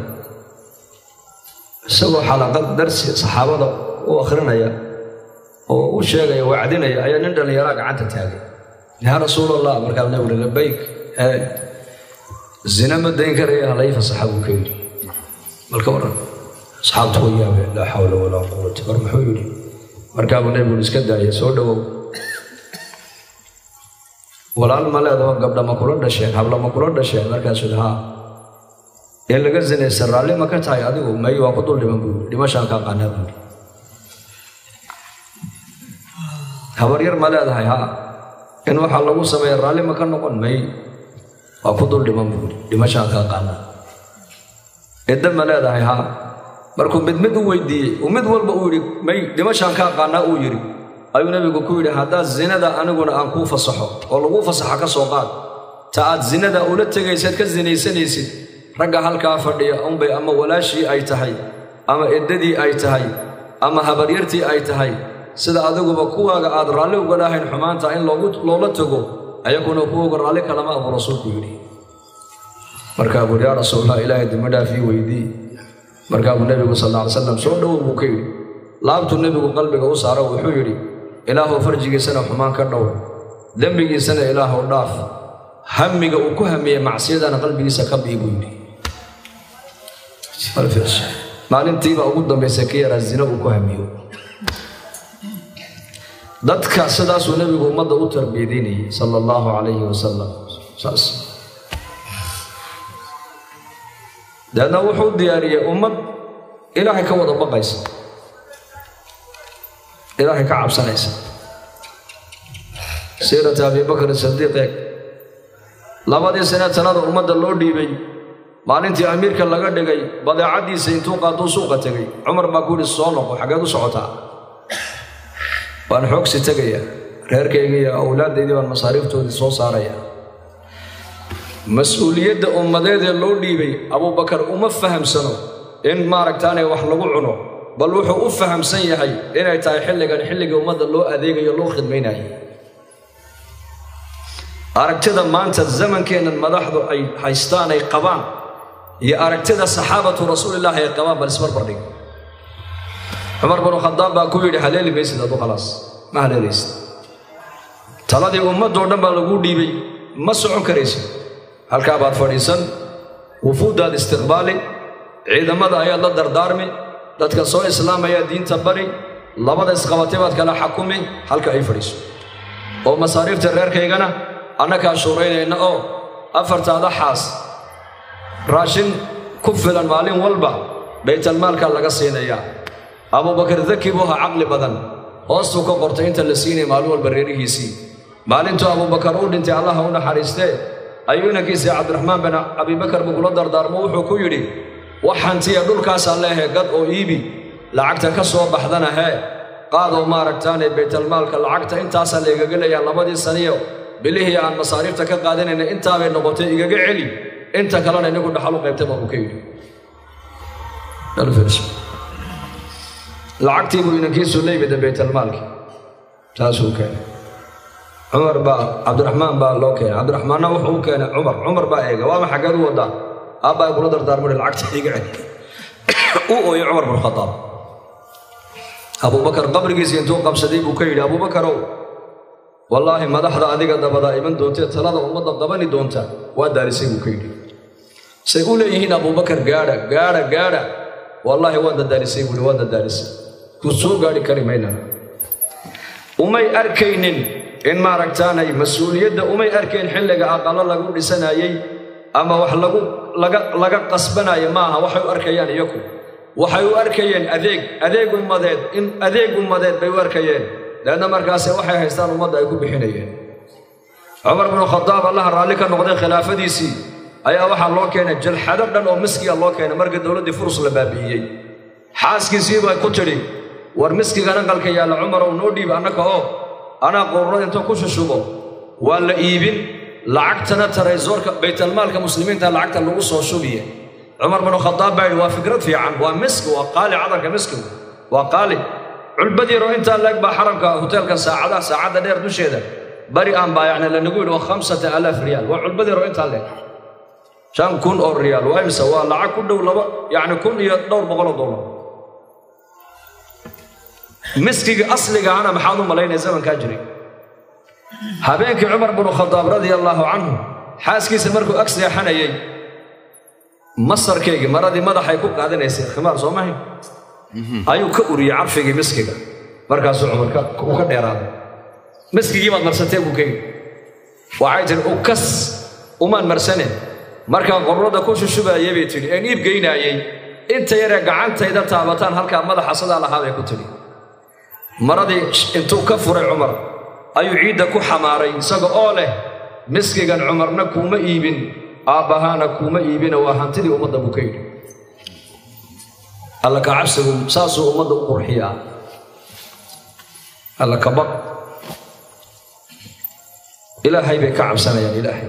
Speaker 1: isagoo xalaqad darsi saxaabada u akhrinaya oo u sheegaya wacdinaya ayaa nin dhallinyaraa gacanta taagay. Yaa rasuulallah, markaa nabigu uhi labayk, ee zina ma dayn karaya halay fasaxa buu ka yidhi. Balka waran asxaabtu way yaabeen, laa xawla walaa quwata. War muxuu yidhi? Markaabuu nabigu iska daayay, soo dhowow walaal ma leedaho, gabdha ma kula dhasheen, habla ma kula dhasheen? Markaasuu yidhi haa. In laga zinaysa raalli ma ka tahay adigu? May, waa ku dul dhiman buu yidhi, dhimashaan ka aqaanaa buu yidhi. Habaryar ma leedahay? Haa. In waxaa lagu sameeya raalli ma ka noqon? May, waa ku dul dhiman buu yidhi, dhimashaan ka aqaanaa. Edda ma leedahay? Haa. Markuu mid mid u weydiiyey uu mid walba uu yidhi may, dhimashaan ka aqaanaa uu yidhi, ayuu nebigu ku yidhi haddaad zinada aniguna aan kuu fasaxo oo laguu fasaxa ka soo qaad, ta aad zinada ula tegaysaad ka zinaysanaysid ragga halkaa fadhiya unbay ama walaashii ay tahay ama eddadii ay tahay ama habaryartii ay tahay, sida adiguba kuwaaga aad raalli uga lahayn xumaanta in loola tago, ayaguna kuwooga raalli kalama abuu rasuulku yidhi. Markaa buu yaa rasuulallah, ilaahay dembi dhaaf ii weydii. Markaa buu nebigu sal alla alay slam soo dhowow buu ka yidhi. Laabtuu nebigu qalbiga u saaro wuxuu yidhi ilaahow farjigiisana xumaan ka dhowr, dembigiisana ilaahow dhaaf, hamiga uu ku hamiyey macsiyadana qalbigiisa ka bii buu yidhi. Maalintiibaa ugu dambaysa ka yaraa zina uu ku hamiyo. Dadka sidaasuu nebigu ummadda u tarbiyadaynayay sala allahu calayhi wasalam. Saas deedna wuxuu diyaariyey ummad ilaahay ka wada baqaysa, ilaahay ka cabsanaysa. Siirata Abi Bakr Sadiiq eeg, 2dii sane talada ummadda loo dhiibay, maalintii amiirka laga dhigay badeecaddiisa intuu qaatuu suuqa tegey. Cumar baa ku yidhi soo noqo, xaggeed u socotaa? Waan xoogsi tegaya, reerkayga iyo awlaaddaydii baan masaariiftoodii soo saaraya. Mas-uuliyadda ummadeedee loo dhiibay Abuubakar uma fahamsano in maaragtaane wax lagu cuno, bal wuxuu u fahamsan yahay inay tahay xilligan xilligii ummadda loo adeegayo loo khidmaynayo. Aragtida maanta zamankeennan madaxdu ay haystaan ay qabaan iyo aragtida saxaabatu rasuulillaahi ay qabaan bal isbarbardhig. Cumar binu Khadaab baa ku yidhi haleeli maysid adu, khalaas ma haleelaysid, taladii ummaddoo dhan baa laguu dhiibay, ma socon karaysid, halkaa baad fadhiisan, Wufuuddaad istiqbaali, ciidamada ayaad la dardaarmi, dadka soo islaamayaa diinta bari, labada isqabatay baad kala xakumi, halka ay fadhiiso. Oo masaariifta reerkaygana annakaa shuuraynayna oo afartaada xaas raashin ku filan maalin walba baytalmaalkaa laga siinayaa. Abuubakar daki buu ahaa, caqli badan, hoostuu ka qortay inta la siinaya maalin walba reerihiisii. Maalintuu Abuubakar u dhintay, Allaha u naxariistee, ayuu inankiisii Cabdiraxmaan bin Abibakar buu kula dardaarmo. Wuxuu ku yidhi, wax hantiya dhulkaasaa leehe, gad oo iibi, lacagta ka soo baxdana hee qaadoo maaragtaane baytalmaalka lacagta intaasaa la igaga leeyaha, labadii saniyo bilihii aan masaariifta ka qaadanayna intaabay noqotay, igaga celi, inta kalena inagu dhaxal u qaybtay baa uu ka yidhi. Lacagtii buu inankiisu la yimid baytalmaalkii, taasuu keenay. Cumar baa, Cabdiraxmaan baa loo keenay. Cabdiraxmaanna wuxuu u keenay Cumar. Cumar baa eega, waama xaggeed u wadaa? Aabbaa kula dardaarmay, lacagta iga celi. Uu ooyey Cumar bin Khadaab. Abuubakar qabrigiisii intuu qabsaday buu ka yidhi, Abuubakarow, wallaahi madaxda adiga dabadaa iman doontee talada ummadda qabani doonta waa daalisay buu ka yidhi. Say u leeyihiin Abuubakar gaadha gaadha gaadha, wallaahi waa dadaalisay buuhi, waa dadaalisay, ku soo gaadhi kari maynana. Umay arkaynin in maaragtaanay mas-uuliyadda, umay arkayn xilliga aqalo lagu dhisanayey ama wax lagu laga qasbanaya maaha. Waxay u arkayaan iyaku, waxay u arkayeen adeeg, adeeg ummadeed, in adeeg ummadeed bay u arkayeen. Leanna markaase waxay haystaan ummadda ay ku bixinayeen. Cumar binu Khadaab, Allaha raalli ka noqday, khilaafadiisii ayaa waxaa loo keenay jalxado dhan oo miskiga loo keenay. Markii dowladdii Furus la baabi'iyey, xaaskiisii bay ku tidhi, war miskigan aqalka yaalla Cumarow noo dhiib annaka oo anaa quruurada intuu ku shushubo waa la iibin, lacagtana taraysoorka baytalmaalka muslimiinta lacagta lagu soo shubiye. Cumar binu Khadaab baa yidhi, waa fikrad fiican, waa miski, waa qaali, cadarka miskigu waa qaali. Culbad yaroo intaa leeg baa xaramka hoteelka saacadaha saacadda dheer dusheeda bari aan baayacna lanagu yidhi waa 5000 riyaal. Waa culbad yaroo intaa leeg, 5000 oo riyaal. Waa imse? Waa lacag ku dhow laba, yacni kun iyo dhowr boqol oo dollar. Miskiga asligaana maxaad u malaynaya zamankaa jiray? Habeenkii Cumar binu Khadaab radia allaahu canhu xaaskiisa markuu ag seexanayey, masarkeygii maradii madaxay ku qaadanaysay, khimaar soo mahay, ayuu ka uriyey carfigii miskiga. Markaasuu Cumar uu ka dheeraaday. Miskigii baad marsatee buu ka yidhi. Waxay tidhi, ukas umaan marsane, markaan qorrada ku shushubaayay bay tidhi, een iib geynaayey, inta yaree gacantayda taabataan halkaa madaxa sidaa lahaa bay ku tidhi. Maradii intuu ka furay Cumar ayuu ciidda ku xamaaray isaga oo leh, miskigan Cumarna kuuma iibin, aabbahaana kuuma iibina, waa hantidii ummadda buu ka yidhi. Alla ka cabsigu saasuu ummadda u qurxiyaa. Alla ka baq, Ilaahay bay ka cabsanayaan. Ilaahay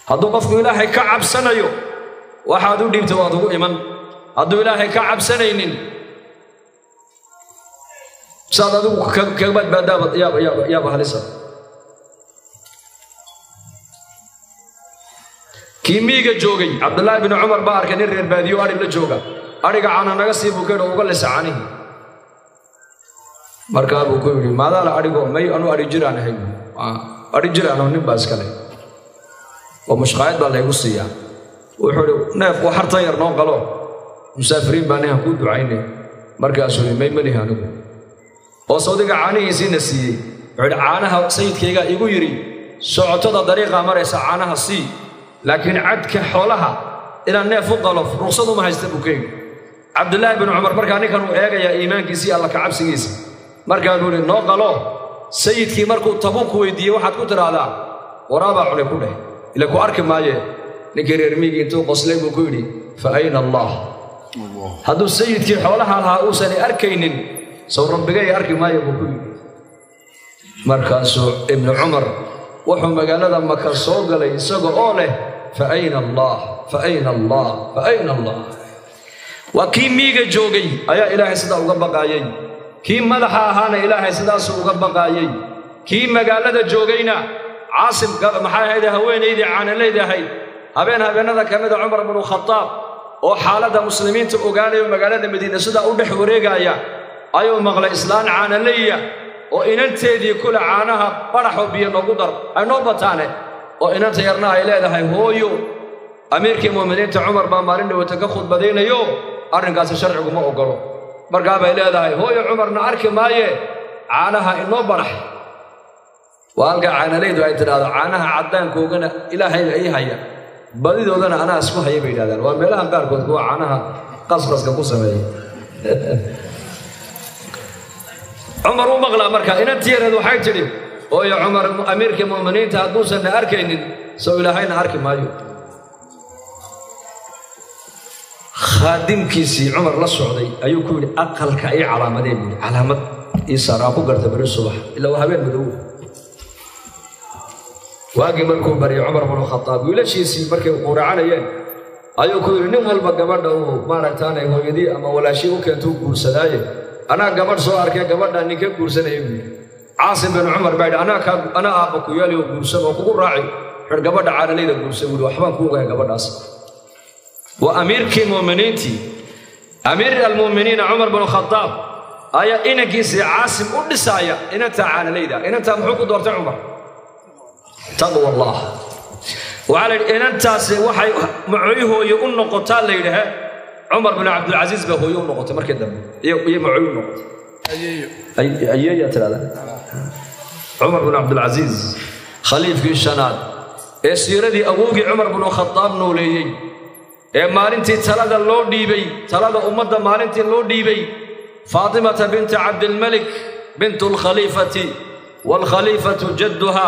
Speaker 1: hadduu qofku Ilaahay ka cabsanayo, waxaad u dhiibta waad ugu iman. Hadduu Ilaahay ka cabsanaynin, saad adigu kaga badbaadaaba yaaba halisa. Kii miiga joogay Cabdullaahi bin Cumar baa arkay nin reer baadiyo adhig la jooga. Adhiga caana naga sii buu keeno, uga lisa canihii. Markaa buu ku yidhi, maadaala adhigo? May, anuu adhi jiraan ahay, adhi jiraanoo nin baa iskale oo mushqaayad baa laygu siiyaa. Wuxuu idhi, neef waxartan yar noo qalo, musaafiriin baa nihan kuu ducaynay. Markaasuu yidhi, may, malihi anigu oo sawdiga caanihiisiina siiyey. Wuxuu yidhi, caanaha sayidkaygaa igu yidhi socotada dariiqaa maraysa caanaha sii, laakiin cadka xoolaha inaan neef u qalo ruqsad uma haysta buu ka yidhi. Cabdullaahi bin Cumar markaa ninkan uu eegayaa iimaankiisii, Alla ka cabsigiisa. Markaa buu yidhi, noo qalo, sayidkii markuu tabuuk weydiiyey waxaad ku tidhaahdaa waraabaa cunay ku dheh, ila ku arki maaye. Ninkii reer miigii intuu qoslay buu ku yidhi, fa ayna Allah? Hadduu sayidkii xoolaha lahaa uusan arkaynin, sow rabbigay arki maayo buu ku yidhi. Markaasuu Ibnu Cumar wuxuu magaalada Maka soo galay isaga oo leh, fa ayna Allah, fa ayna Allah, fa ayna Allah? Waa kii miiga joogay ayaa Ilaahay sidaa uga baqaayey, kii madaxa ahaana Ilaahay sidaasuu uga baqaayey, kii magaalada joogayna. Caasim maxay ahayd, haweenaydii caanalayda ahayd, habeen habeenada ka mida Cumar binu Khadaab oo xaaladda muslimiinta ogaanayo magaalada Madiine sidaa u dhex wareegaya ayuu maqlay islaan caanalaya oo inanteedii kule, caanaha baraxoo biyo noogu dar, ay noo bataane, oo inanta yarna ay leedahay, hooyo Amiirkii mu'miniinta Cumar baa maalin dhawata ka khudbadaynayo, arrinkaasi sharcigu ma oggolo. Markaa bay leedahay hooyo Cumarna arki maaye, caanaha inoo barax. Waa halka caanalaydu ay tidhaahdo caanaha caddaankoogana ilaahayba ii haya, badidoodana anaa isku haya bay yidhahdaan. Waa meelaha qaarkood kuwa caanaha qasqaska ku sameeya. Cumar u maqlaa markaa inantii yareed waxay tidhi hooyo Cumar amiirkii mu'miniinta hadduusanna arkaynin sow ilaahayna arki maayo. Khaadimkiisii Cumar la socday ayuu ku yidhi aqalka ii calaamadee buu yidhi, calaamad ii saar aan ku garta beri subax, ilaa waa habeen madow. Waagii markuu baryay Cumar bnu Khataab wiilashiisii markay quuracanayeen ayuu ku yidhi nin walba gabadha uu maaragtaanay hooyadii ama walaashii u keentuu guursadaaye, anaa gabadh soo arkay gabadha ninka guursanaya buu yidhi. Caasim bin Cumar baa yidhi anaa aabba ku yeeli oo guursan oo kugu raaci, wuxuu gabadha caanalayda guursan buu yidhi, waxbaan ku ogahay gabadhaas. Waa amiirkii mu'miniintii, amiir almu'miniina Cumar bnu Khataab ayaa inankiisii Caasim u dhisaaya inantaa caanalayda. Inantaa muxuu ku doortay Cumar? Taqwa Allah. Waxaa la yidhi inantaasi waxay macoy hooye u noqotaa la yidhaha Cumar bin Cabdilcasiis baa hooye u noqotay markii dambe, iyo macoy u noqotay. Ayeeyaa tidhahdaa Cumar bin Cabdilcasiis, khaliifkii shanaad ee siiradii awowgii Cumar bnu Khataab nooleeyey, ee maalintii talada loo dhiibay, talada ummadda maalintii loo dhiibay Faatimata binta Cabdilmalik bintu alkhaliifati waalkhaliifatu jadduha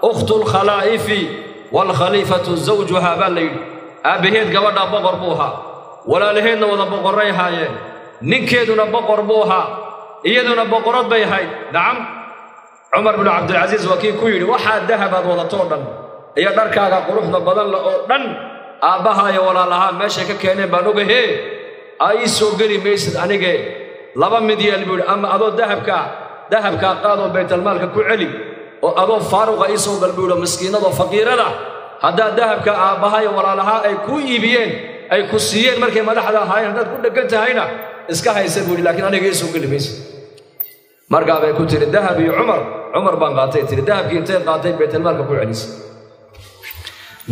Speaker 1: ukhtu alkhalaa'ifi waalkhaliifatu zawjuha baa la yidhi. Aabbaheed gabadhaa boqor buu ahaa, walaalaheedna wada boqorray ahaayeen, ninkeeduna boqor buu ahaa, iyaduna boqorad bay ahayd. Nacam, Cumar binu Cabdilcasiis waa kii ku yidhi waxaa dahabaad wadatoo dhan iyo dharkaaga quruxda badan le oo dhan aabbaha iyo walaalahaa meeshay ka keeneen baan ogahee, ii soo geli maysid anige, laba mid yeel buu yidhi, ama adoo dahabkaa qaadoo baytalmaalka ku celi, oo adoo faaruqa ii soo gal buu yidhi, miskiinadoo faqiirada haddaad dahabka aabbaha iyo walaalahaa ay kuu iibiyeen ay ku siiyeen markay madaxda ahaayeen haddaad ku dheggan tahayna iska haysa buu yidhi, laakiin aniga ii soo geli maysid. Markaa bay ku tiri dahab iyo Cumar, Cumar baan qaatay tiri, dahabkii intay qaatay baytalmaalka ku celisay.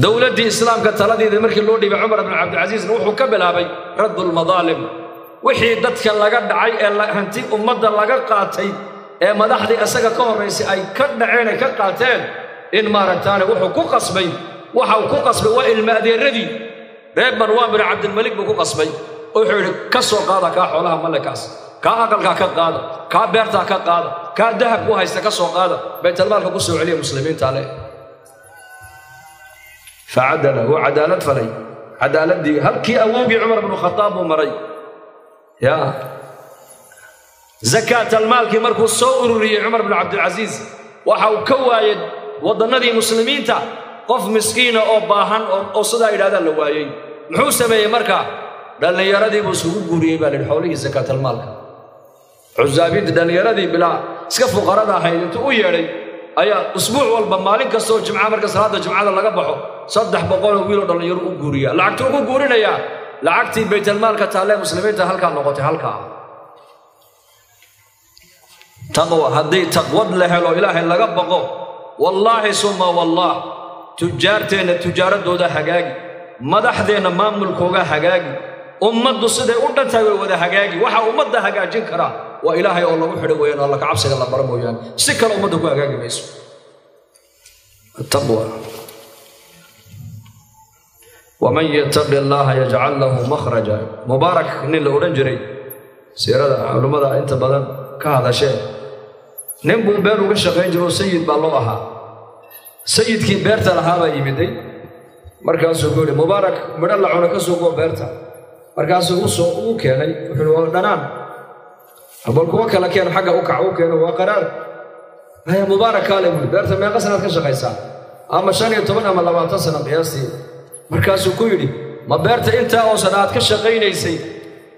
Speaker 1: Dowladdii islaamka taladeeda markii loo dhiibay Cumar bin Cabdilcasiisna wuxuu ka bilaabay raddulmadaalim, wixii dadka laga dhacay ee hanti ummadda laga qaatay ee madaxdii isaga ka horraysay ay ka dhaceen ay ka qaateen, in maaragtaane wuxuu ku qasbay, waxa uu ku qasbay waa ilma adeeradii reer Marwaan bin Cabdilmalik buu ku qasbay. Wuxuu yidhi ka soo qaada kaa xoolaha mallekaas, kaa aqalkaa ka qaada, kaa beertaa ka qaada, kaa dahab ku haysta ka soo qaada, baytalmaalka ku soo celiya muslimiinta leh. Facadala, wuu cadaalad falay, cadaaladdii halkii awowgii Cumar bnu Khataab buu maray. Yaa zakaatalmaalkii markuu soo ururiyey Cumar bnu Cabdilcasiis waxa uu ka waayey waddannadii muslimiinta qof miskiina oo baahan oo sidaa yidhahdaan la waayey. Muxuu sameeyey markaa? Dhallinyaradii buu isugu guuriyey baa la yidhi xoolihii zakaatalmaalka. Cusaabiinta dhallinyaradii bilaa iska fuqarada ahayd intuu u yeedhay ayaa usbuuc walba maalin kastoo jimca marka salaadda jimcada laga baxo 300 oo wiiloo dhallinyaro u guuriya. Lacagtuu ugu guurinayaa lacagtii baytalmaalka taallee muslimiinta halkaa noqotay halkaa. Taqwa, haddii taqwad la helo ilaahay laga baqo, wallaahi suma wallaah tujaarteenna tujaaradooda hagaagi, madaxdeenna maamulkooga hagaagi, ummaddu siday u dhan tahay way wada hagaagi. Waxa ummadda hagaajin karaa waa ilaahay oo lagu xidho weeyaan, alla ka cabsiga la baro mooyaane, si kale ummadda ku hagaagi mayso. Taqwa. Waman yattaqi allaha yajcal lahu makhraja. Mubaarak nin la odhan jiray, siirada culummada inta badan ka hadasheen, nin buu beer uga shaqayn jiro oo sayid baa loo ahaa. Sayidkii beerta lahaa baa yimiday, markaasuu ku yidhi Mubaarak midho la cuno ka soo goo beerta. Markaasuu ugu keenay, wuxuu waa dhanaan, bal kuwa kala keen xagga u kac u keeno waa qaraar. Haya Mubaarak kaale buuri, beerta meeqa sanaad ka shaqaysaa? Ama 15 ama 20 sano qiyaastii. Markaasuu ku yidhi ma beerta intaa oo sana aad ka shaqaynaysay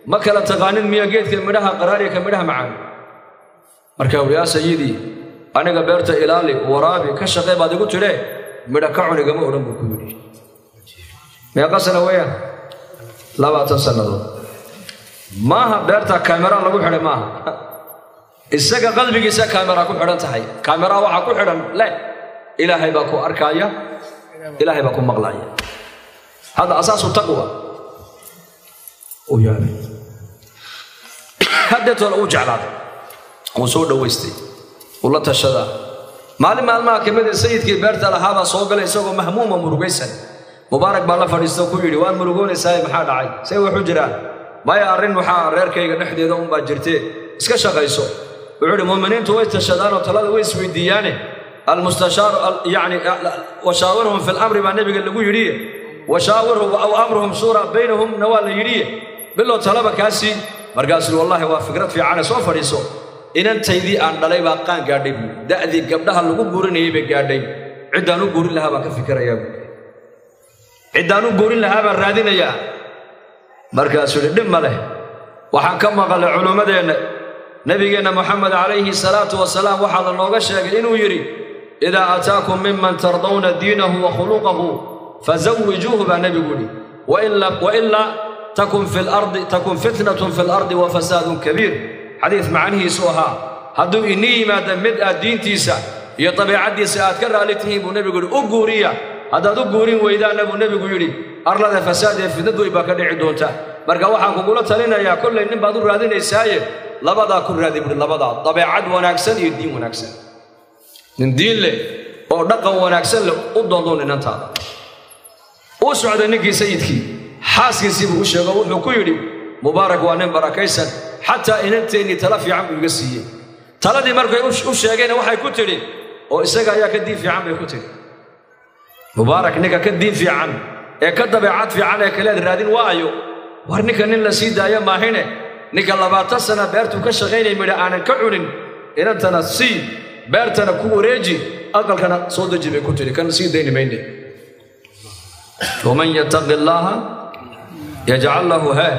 Speaker 1: ma kala taqaanin miya geedka midhaha qaraar iyo ka midhaha macaan? Markaa uu yaa sayidii, aniga beerta ilaali waraabi ka shaqee baad igu tidhee, midha ka cunigama odhan buu ku yidhi. Meeqa sano weeyaan? 20 sannadood. Maaha beerta kaamera lagu xidhay maaha, isaga qalbigiisa kaamera ku xidhan tahay. Kaamera waxaa ku xidhan leh ilaahay baa ku arkaaya, ilaahay baa ku maqlaya. Hada asaasu taqwa. Uu yaabay. Haddeetoola uu jeclaaday, uu soo dhowaystay, uu la tashadaa. Maalin maalmaha ka mid sayidkii beerta lahaabaa soo galay isagoo mahmuuma murugaysan. Mubaarak baa la fadhiista ku yidhi, waad murugoonaysaa, maxaa dhacay? See wuxuu jiraan? Maya, arrin waxaa reerkayga dhexdeeda unbaa jirtee, iska shaqayso. Wuxuu yidhi, mu'miniintu way tashadaanoo talada way isweydiiyaane. Almustashaaru yacni washaawirhum fi lamri baa nebiga lagu yidhi, washaawirhum aw amruhum shuura baynahumna waa la yidhi, bilow talaba kaasii. Markaasuu wallahi waa fikrad fiicane, soo fadhiiso. Inantaydii aan dhalay baa qaan gaadhay buui, da'dii gabdhaha lagu guurinayay bay gaadhay. Ciddaan u guurin lahaa baan ka fikirayaa buui, ciddaan u guurin lahaa baan raadinayaa. Markaasuu yidhi, dhib ma leh, waxaan ka maqalay culummadeenna nebigeenna Moxamed calayhi salaatu wasalaam waxaa la nooga sheegay inuu yidhi, idaa ataakum miman tardawna diinahu wa khuluqahu fazawijuuhu baa nebigu yidhi, wailaa takun fi lardi takun fitnatun fi lardi wa fasaadun kabiir. Xadiis macnihiisu ahaa, hadduu inii yimaada mid aad diintiisa iyo dabiicaddiisa aad ka raalli tihiin buu nebigu yidhi, u guuriya. Haddaad u guurin weydaanna buu nebigu yidhi, arlada fasaad ee fitnad weyn baa ka dhici doonta. Marka waxaan kugula talinayaa, kollay nin baad u raadinaysaaye, labadaa ku raadi buhi, labadaa: dabeecad wanaagsan iyo diin wanaagsan. Nin diin leh oo dhaqan wanaagsan leh u doondoon inantaada. Uu socday ninkii sayidkii, xaaskiisii buu u sheego, wuxuu ku yidhi, Mubaarak waa nin barakaysan, xataa inanteennii tala fiican buu iga siiyey. Taladii markay u sheegayna waxay ku tidhi, oo isaga ayaa ka diin fiican bay ku tidhi. Mubaarak ninka ka diin fiican ee ka dabeecad fiican ee kaleed raadin waayo. War ninka nin la sii daayo maahine, ninka 20 sana beertuu ka shaqaynay midha aanan ka cunin, inantana sii, beertana ku wareeji, aqalkana soo deji bay ku tidhi, kan sii dayni mayne. Waman yattaqi illaaha yajcal lahu he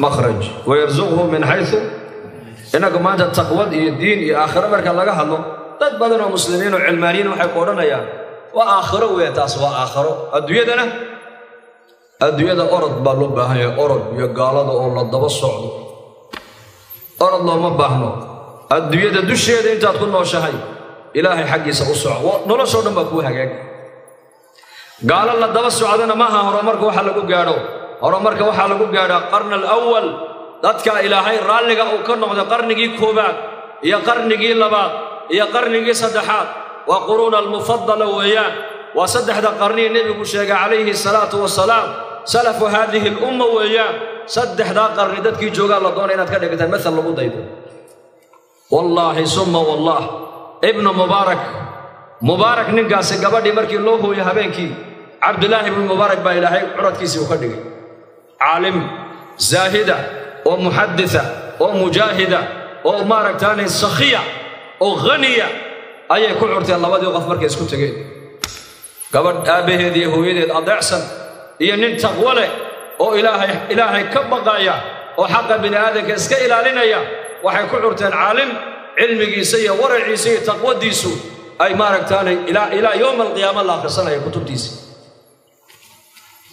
Speaker 1: makhraj wayarsuqhu min xaysu. Innagu maanta taqwad iyo diin iyo aakhiro marka laga hadlo, dad badan oo muslimiin oo cilmaaniyiin waxay ku odhanayaan, waa aakhiro weya, taas waa aakhiro. Adduunyadana, adduunyada orod baa loo baahan yahay, orod iyo gaalada oo la daba socdo. Orod looma baahno. Adduunyada dusheeda intaad ku nooshahay Ilaahay xaggiisa u soco, noloshoo dhan baa kuu hagaag. Gaalo la daba socdana maaha horumarka waxa lagu gaadho. Horumarka waxaa lagu gaadhaa qarna alawal, dadka Ilaahay raalliga uu ka noqday, qarnigii koowaad iyo qarnigii labaad iyo qarnigii saddexaad. Waa quruuna almufadala weeyaan, waa saddexda qarnii nebigu sheegay calayhi salaatu wasalaam, salafu haadihi alumma weeyaan. Saddexdaa qarni dadkii joogaa la doonay inaad ka dhigataan maal lagu daydo. Wallaahi summa wallaah, Ibnu Mubaarak, Mubaarak ninkaasi gabadhii markii loo hooyo habeenkii, Cabdulaahi ibnu Mubaarak baa Ilaahay curadkiisii uu ka dhigay caalim zaahida oo muxaditha oo mujaahida oo maaragtaanay sakhiya oo khaniya ayay ku curteen labadii qof markay isku tegeen. Gabadh aabbaheed iyo hooyadeed adeecsan iyo nin taqwo leh oo Ilaahay ka baqaya oo xaqa bini aadamka iska ilaalinaya, waxay ku curteen caalim cilmigiisa iyo waraciisa iyo taqwadiisu ay maaragtaanay ilaa yowma alqiyaama la akhrisanaya kutubtiisa.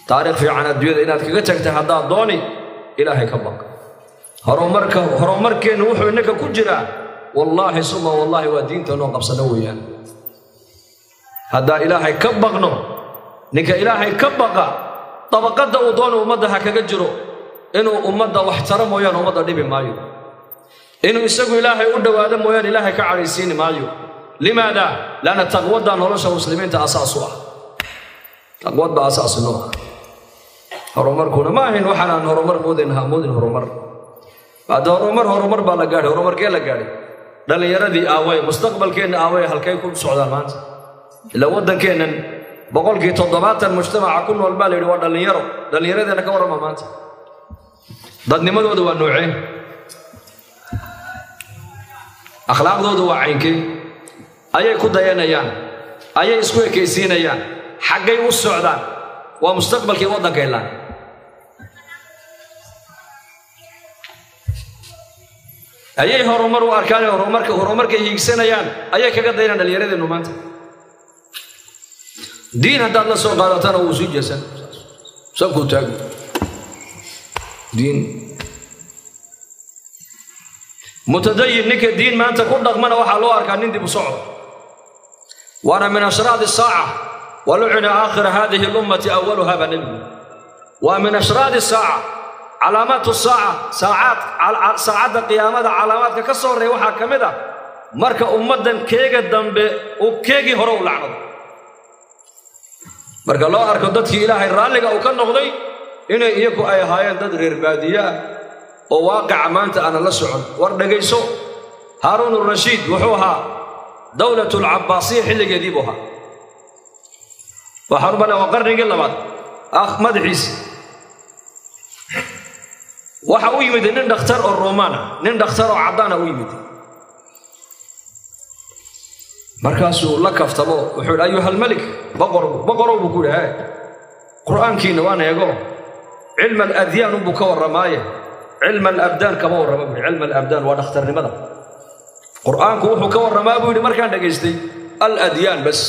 Speaker 1: Taariikh fiican adduunyada inaad kaga tagtay haddaad dooni, Ilaahay ka baq. Horumarka, horumarkeennu wuxuu innaka ku jiraa, wallaahi suma wallaahi, waa diinta noo qabsano weeyaan. Haddaan Ilaahay ka baqno, ninka Ilaahay ka baqa dabaqadda uu doono ummadda ha kaga jiro, inuu ummadda wax taro mooyaane ummadda dhibi maayo, inuu isagu Ilaahay u dhowaado mooyaane Ilaahay ka cadhaysiini maayo. Limaada? Laanna taqwaddaa nolosha muslimiinta asaas u ah, taqwad baa asaas noo ah. Horumarkuna ma ahayn waxaan aan horumar moodin, ha moodin horumar. Hadda horumar, horumar baa la gaadhay, horumarkee la gaadhay? Dhallinyaradii aaway? Mustaqbalkeenna aaway? Halkay ku socdaan maanta? Ilaa waddankeennan 70% mujtamaca ku nool baa la yidhi waa dhallinyaro. Dhallinyaradeenna ka warrama maanta, dadnimadooda waa noocee? Akhlaaqdooda waa caynkee? Ayay ku dayanayaan? Ayay isku ekaysiinayaan? Xaggay u socdaan? Waa mustaqbalkii waddanka ilaan. Ayay horumar u arkaan? Horumarka, horumarkay hiigsanayaan ayay kaga dayanaan dhallinyaradeennu maanta? Diin haddaad la soo qaadatana wuu sii jeesan, sankuu taagi diin. Mutadayin ninka diin maanta ku dhaqmana waxaa loo arkaa nin dib u socdo, waana min ashraadi saaca. Walucina aakhira hadihi lummati awaluha baa nebigu. Waa min ashraadi saaca, calaamaatu saaca, saacaad saacadda qiyaamada calaamaadka ka soo horreeya waxaa ka mid ah marka ummaddan keega dambe uu keegii hore u lacnado. Marka loo arko dadkii Ilaahay raalliga uu ka noqday inay iyagu ay ahaayeen dad reer baadiye ah oo waaqica maanta aanan la socon. War dhegayso, Haaruun urashiid wuxuu ahaa dowlatulcabaasiya xilligeedii buu ahaa. Waxaan u malay waa qarnigii labaad madaxiisi. Waxa u yimid nin dhakhtar oo roomaan ah, nin dhakhtar oo caddaana u yimid. Markaasuu la kaftamo, wuxuu yidhi ayuhalmalik, boqor boqorow buu ku yidhi, hee qur'aankiina waan eego, cilma aladyaan unbuu ka warramaaye, cilma alabdaan kama warrama buu yidhi. Cilma alabdaan waa dhakhtarnimada. Qur'aanku wuxuu ka warramaa buu yidhi markaan dhegaystay aladyaan bas,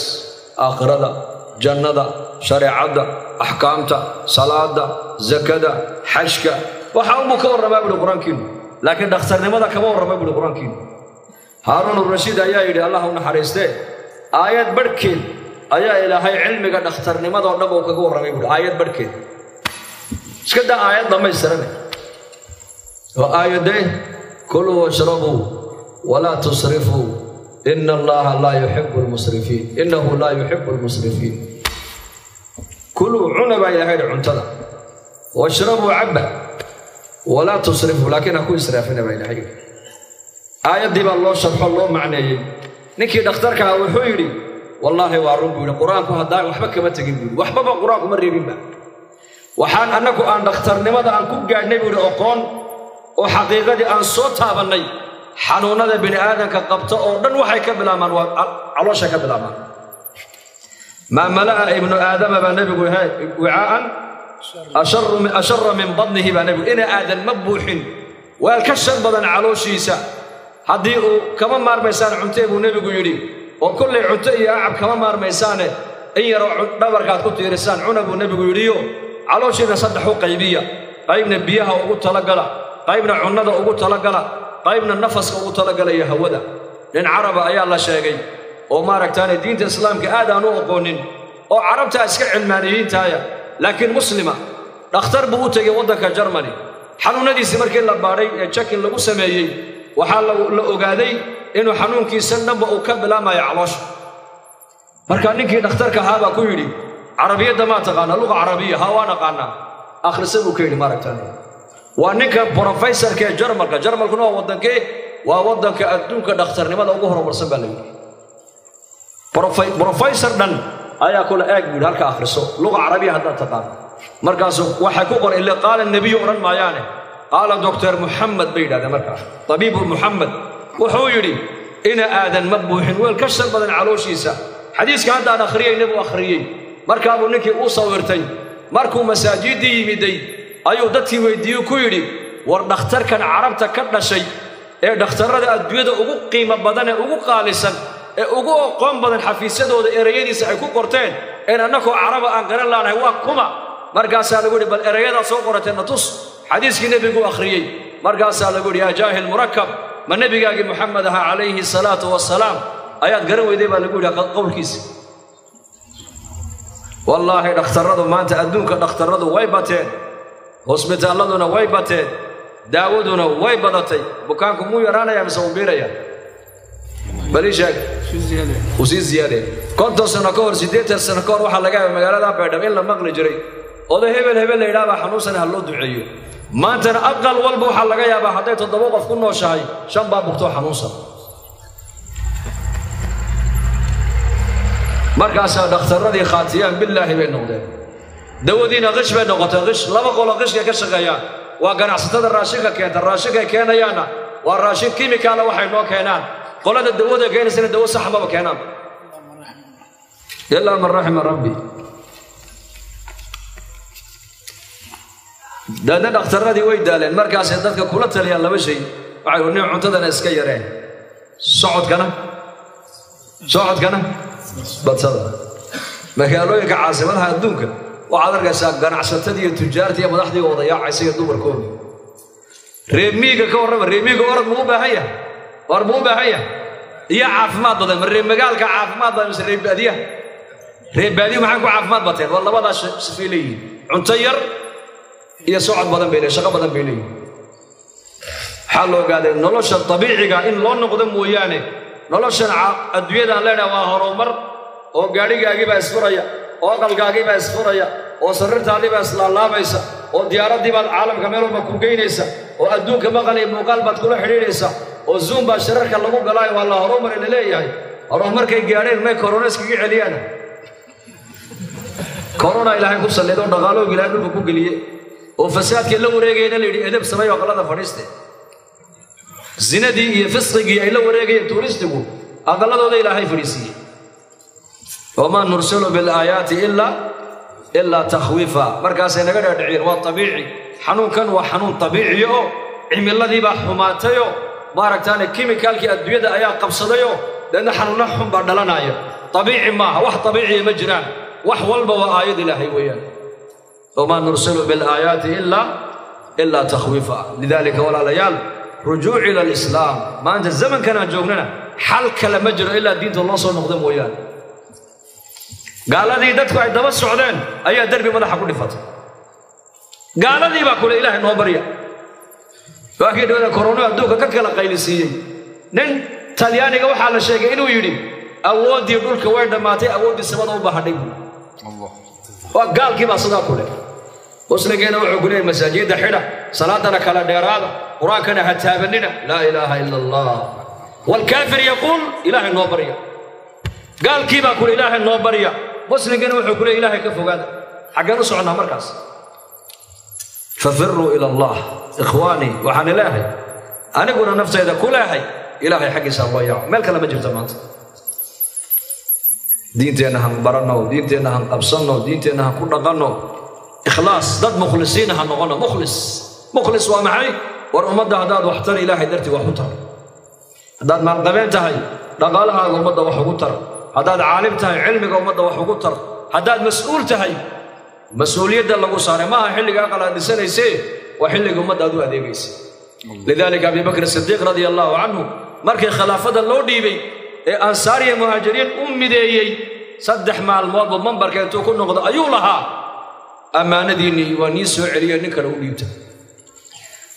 Speaker 1: aakhirada, jannada, shareecadda, axkaamta, salaada, zakada, xajka, waxa unbuu ka warramaa buu yidhi qur'aankiinu, laakiin dhakhtarnimada kama warrama buu yidhi qur'aankiinu. Haaruun urashiid ayaa yidhi, Allah u naxariistee, aayad barhkeed ayaa Ilaahay cilmiga dhakhtarnimadoo dhan uu kaga warramay buuhi. Aayad barhkeed, iska daa aayad dhammaystirane, oo aayadee kuluu washrabuu walaa tusrifuu ina allaha laa yuxibu almusrifiin, innahu laa yuxibu almusrifiin. Kuluu cuna baa Ilahay yidhi cuntada, washrabuu cabba, walaa tusrifuu laakiin ha ku israafina baa Ilahay yidhi. Aayaddii baa loo sharxo, loo macneeyey. Ninkii dhakhtarkaa wuxuu yidhi wallaahi waa run buu yidhi, qur-aanku haddaa waxba kama tegin buu yidhi, waxbaba qur-aanku ma reebinba. Waxaan annagu aan dhakhtarnimada aan ku gaadhnay buu yidhi oqoon oo xaqiiqadii aan soo taabannay, xanuunnada bini aadamka qabta oo dhan waxay ka bilaabmaan waa caloosha ka bilaabmaan. Maa mala'a ibnu aadama baa nebigu wicaa'an ashara min badnihi baa nebigu, ina aadan ma buuxin weel ka shar badan calooshiisa. Haddii uu kama maarmaysaan cuntee buu nebigu yidhi, oo kollay cunto iyo acab kama maarmaysaane, in yaroo dhabarkaad ku tiirisaan cuna buu nebigu yidhiyo, calooshiina saddex u qaybiya, qaybna biyaha ugu talagala, qaybna cunnada ugu talagala, qaybna nafaska ugu talagala iyo hawada. Nin caraba ayaa la sheegay oo maaragtaane diinta islaamka aad aan u aqoonin, oo carabtaa iska cilmaaniyiintaaya laakiin muslima. Dhakhtar buu u tegey waddanka Jarmani. Xanuunnadiisii markii la baadhay ee jakin lagu sameeyey, waxaa la ogaaday inuu xanuunkiisan dhanba uu ka bilaamayo caloosha. Markaa ninkii dhakhtarka ahaa baa ku yidhi, carabiyadda maa taqaanaa, luqa carabiya? Haa waan aqaanaa. Akhrisa buu ka yidhi. Maaragtaane waa ninka brofeysarka ee Jarmalka. Jarmalkuna waa waddankee? Waa waddanka adduunka dhakhtarnimada ugu horumarsan baa la yidhi. Brofeysar dhan ayaa kula eeg buu yidhi, halka akhriso luqa carabiya haddaad taqaano. Markaasuu waxay ku qoran ile qaala nebiyu odhan maayaane, qaala doctor Muxamed bay yidhahdeen. Markaa tabiibu Muxamed wuxuu yidhi ina aadan ma buuxin weel ka shar badan calooshiisa. Xadiiska haddaan akhriyayna buu akhriyey. Markaabuu ninkii uu sawirtay. Markuu masaajiddii yimiday ayuu dadkii weyddiiyu ku yidhi, war dhakhtarkan carabta ka dhashay ee dhakhtarrada adduunyada ugu qiimo badan ee ugu qaalisan ee ugu oqoon badan xafiisyadooda ereyadiisa ay ku qorteen een annakoo caraba aan garan laanahay waa kuma? Markaasaa lagu yidhi, bal erayadaa soo qoratee na tus. Xadiiskii nebiguu akhriyey. Markaasaa lagu yidhi, yaa jaahil murakab, ma nebigaagii Muxamed ahaa calayhi salaatu wasalaam ayaad garan weyday baa lagu yidhi qowlkiisa. Wallaahi dhakhtarradu maanta adduunka dhakhtarradu way bateen, hosbitaalladuna way bateen, daawaduna way badatay. Bukaanku muu yaraanaya mise uu biiraya? Bal ii sheeg. Uu sii ziyaadaya. 50 sano ka hor, 80 sano ka hor, waxaa laga yaaba magaalada Baydhabo in la maqli jiray oday hebel hebel la yidhaha baa xanuunsan, ha loo duceeyo. Maantana aqal walba waxaa laga yaabaa hadday 7 qof ku nooshahay, 5 baa bugtoo xanuunsan. Markaasaa dhakhtarradii khaatiyaan billaahi bay noqdeen, dawadiina qish bay noqotay. Qish laba qolo qishka ka shaqeeyaan waa ganacsatada raashinka keenta, raashinkay keenayaanna waa raashin kimikaala waxay noo keenaan. Qolada dawada keenaysana dawo sax maba keenaan ilaa man raxima rabbi. Daadna dhakhtarradii way daaleen. Markaasay dadka kula taliyaan laba shay, waxay nin cuntadana iska yareen, socodkana badsada. Magaalooyinka caasimadaha adduunka waxaad arkaysaa ganacsatadii iyo tujaartii iyo madaxdii wadayaacaysa iyo dumarkooda. Reer miyiga ka warrama, reer miyiga orad muu u baahan yahay? War muu u baahan yahay? Iyo caafimaad badan, ma reer magaalka caafimaad badan mise reer baadiyaha? Reer baadiyu maxay ku caafimaad bateen? Waa labadaas sifay leeyihiin, cunto yar Iyo socod badan bay leeyihin, shaqo badan bay leeyihin. Waxaa la ogaaday nolosha dabiiciga in loo noqdo mooyaane noloshan adduunyadaan leenahay waa horumar oo gaadhigaagii baa isfuraya oo aqalgaagii baa isfuraya oo sariirtaadii baa islaalaabaysa oo diyaaraddii baad caalamka meel walba ku geynaysa oo adduunka maqal iyo muuqaal baad kula xidhiidhaysa oo zoom baa shirarka lagu galaayo waa la horumari la leeyahay. Horumarkay gaadheen may korona iskaga celiyaan. Korona ilaahay ku sallido dhaqaalooga ilaahay dhulka ku geliye oo fasaadkii la wareegayna la yidhi edeb sameeyo aqalada fadhiiste. Zinadii iyo fisqigii ay la wareegayeen tuuristigu aqaladooda ilaahay fadhiisiiyey. Wamaa nursilu bilaayaati ilaa takhwiifa. Markaasay naga dhaadhiciyeen waa tabiici, xanuunkan waa xanuun tabiiciya oo cimiladii baa xumaatayoo maaragtaane kimikaalkii adduunyada ayaa qabsadayoo deedna xanuunna xun baa dhalanaya. Tabiici maaha, wax tabiiciya ma jiraan, wax walba waa aayad ilaahay weeyaan. Wamaa nursilu bilaayaati ilaa takhwiifa. Lidaalika walaalayaal, rujuuc ila alislaam maanta zamankan aan joognana xal kale ma jiro ilaa diinta loo soo noqdo mooyaane. Gaaladii dadku ay daba socdeen ayaa derbi madaxa ku dhifatay. Gaaladii baa kule ilaahay noo barya. Waakii dhawada korona adduunka ka kala qaylisiiyey. Nin Talyaaniga waxaa la sheegay inuu yidhi awooddii dhulka way dhammaatay, awooddii samada u bahadhay buui. Waa gaalkii baa sidaa ku leh. Muslimkeena wuxuu ku leeyahay masaajidda xidha, salaadana kala dheeraada, qur-aankana ha taabanina, laa ilaaha ila allah. Waalkaafir yaquul ilaahay noo barya. Gaalkii baa kule ilaahay noo barya, muslimkiina wuxuu ku leeyahay ilaahay ka fogaada. Xaggeen u soconnaa markaas? Fafiruu ila allah. Ikhwaanii, waxaan ilaahay aniguna naftayda ku leehay ilaahay xaggiisa loo yaaco, meel kale ma jirto maanta. Diinteenna han baranno, diinteenna han qabsanno, diinteenna han ku dhaqanno. Ikhlaas, dad mukhlisiina ha noqono. Mukhlis, mukhlis waa maxay? War ummadda haddaad wax tar ilaahay dartii wax u tar. Haddaad maalqabeen tahay dhaqaalahaaga ummadda wax ugu tar. Haddaad caalim tahay cilmiga ummadda wax ugu tar. Haddaad mas-uul tahay mas-uuliyadda lagu saaray maaha xilliga aqal aad dhisanaysee, waa xilliga ummadda aad u adeegaysa. Lidaalika Abi Bakr Sidiiq radia allahu canhu markii khilaafada loo dhiibay ee ansaar iyo muhaajiriin u mideeyey, 3 maalmoodba mambarka intuu ku noqdo ayuu lahaa ammaanadiinnii waa nii soo celiye nin kale u dhiibta.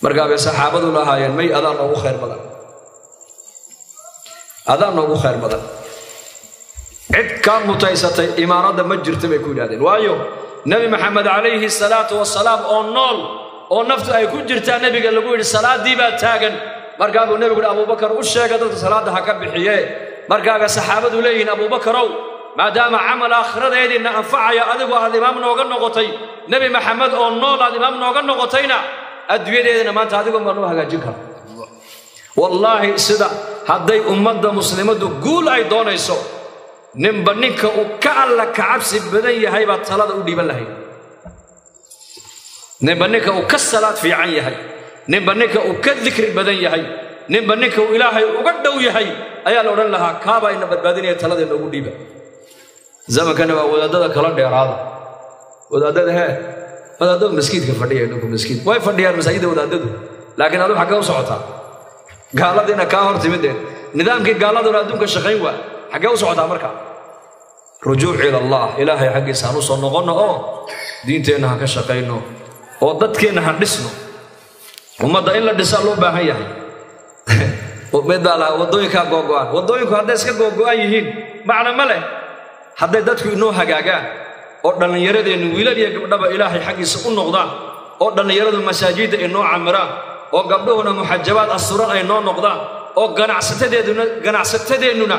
Speaker 1: Markaa bay saxaabadu lahaayeen may adaa noogu khayr badan, adaa noogu khayr badan, cid kaa mutaysatay imaaradda ma jirta bay ku yidhahdeen. Waayo Nebi Maxamed calayhi salaatu wasalaam oo nool oo naftu ay ku jirtaa nebiga lagu yidhi salaaddii baa taagan. Markaa buu nebigu yidhi Abuubakar u sheega dadka salaadda ha ka bixiyee. Markaaga saxaabadu leeyihiin Abuubakarow, maadaama camal aakhiradeediinna anfacaya adigu aad imaam nooga noqotay, Nebi Maxamed oo nool aad imaam nooga noqotayna, adduunyadeedina maanta adigu baa noo hagaajin kara. Wallaahi sida hadday ummadda muslimaddu guul ay doonayso, ninba ninka uu ka alla ka cabsi badan yahay baa talada u dhiiban lahayd. Ninba ninka uu ka salaad fiican yahay, ninba ninka uu ka dikri badan yahay, ninba ninka uu ilaahay uga dhow yahay ayaa la odhan lahaa kaabaa ina badbaadinaya talada inoogu dhiiba. Zamankana waa wadaadada kala dheeraada. Wadaadada hee, wadaadadu maskiidka fadhiya, dhulku maskiid way fadhiyaan masaajidda wadaadadu, laakiin adu xaggee u socotaa? Gaaladiina kaa hor timideen, nidaamkii gaaladuna adduunka shaqayn waa, xaggee u socotaa marka? Rujuuc ila allah, ilaahay xaggiisa han u soo noqonno oo diinteenna han ka shaqayno oo dadkeenna han dhisno. Ummadda in la dhisaa loo baahan yahay. Mid baa lahaa waddooyinkaa googo'an. Waddooyinku hadday iska googo'an yihiin macna ma leh. Hadday dadku inoo hagaagaan oo dhallinyaradeennu wiilal iyo gabdhaba ilaahay xaggiisa u noqdaan oo dhallinyaradu masaajidda inoo camiraan oo gabdhuhuna muxajabaad asturan ay noo noqdaan oo ganacsatadeennuna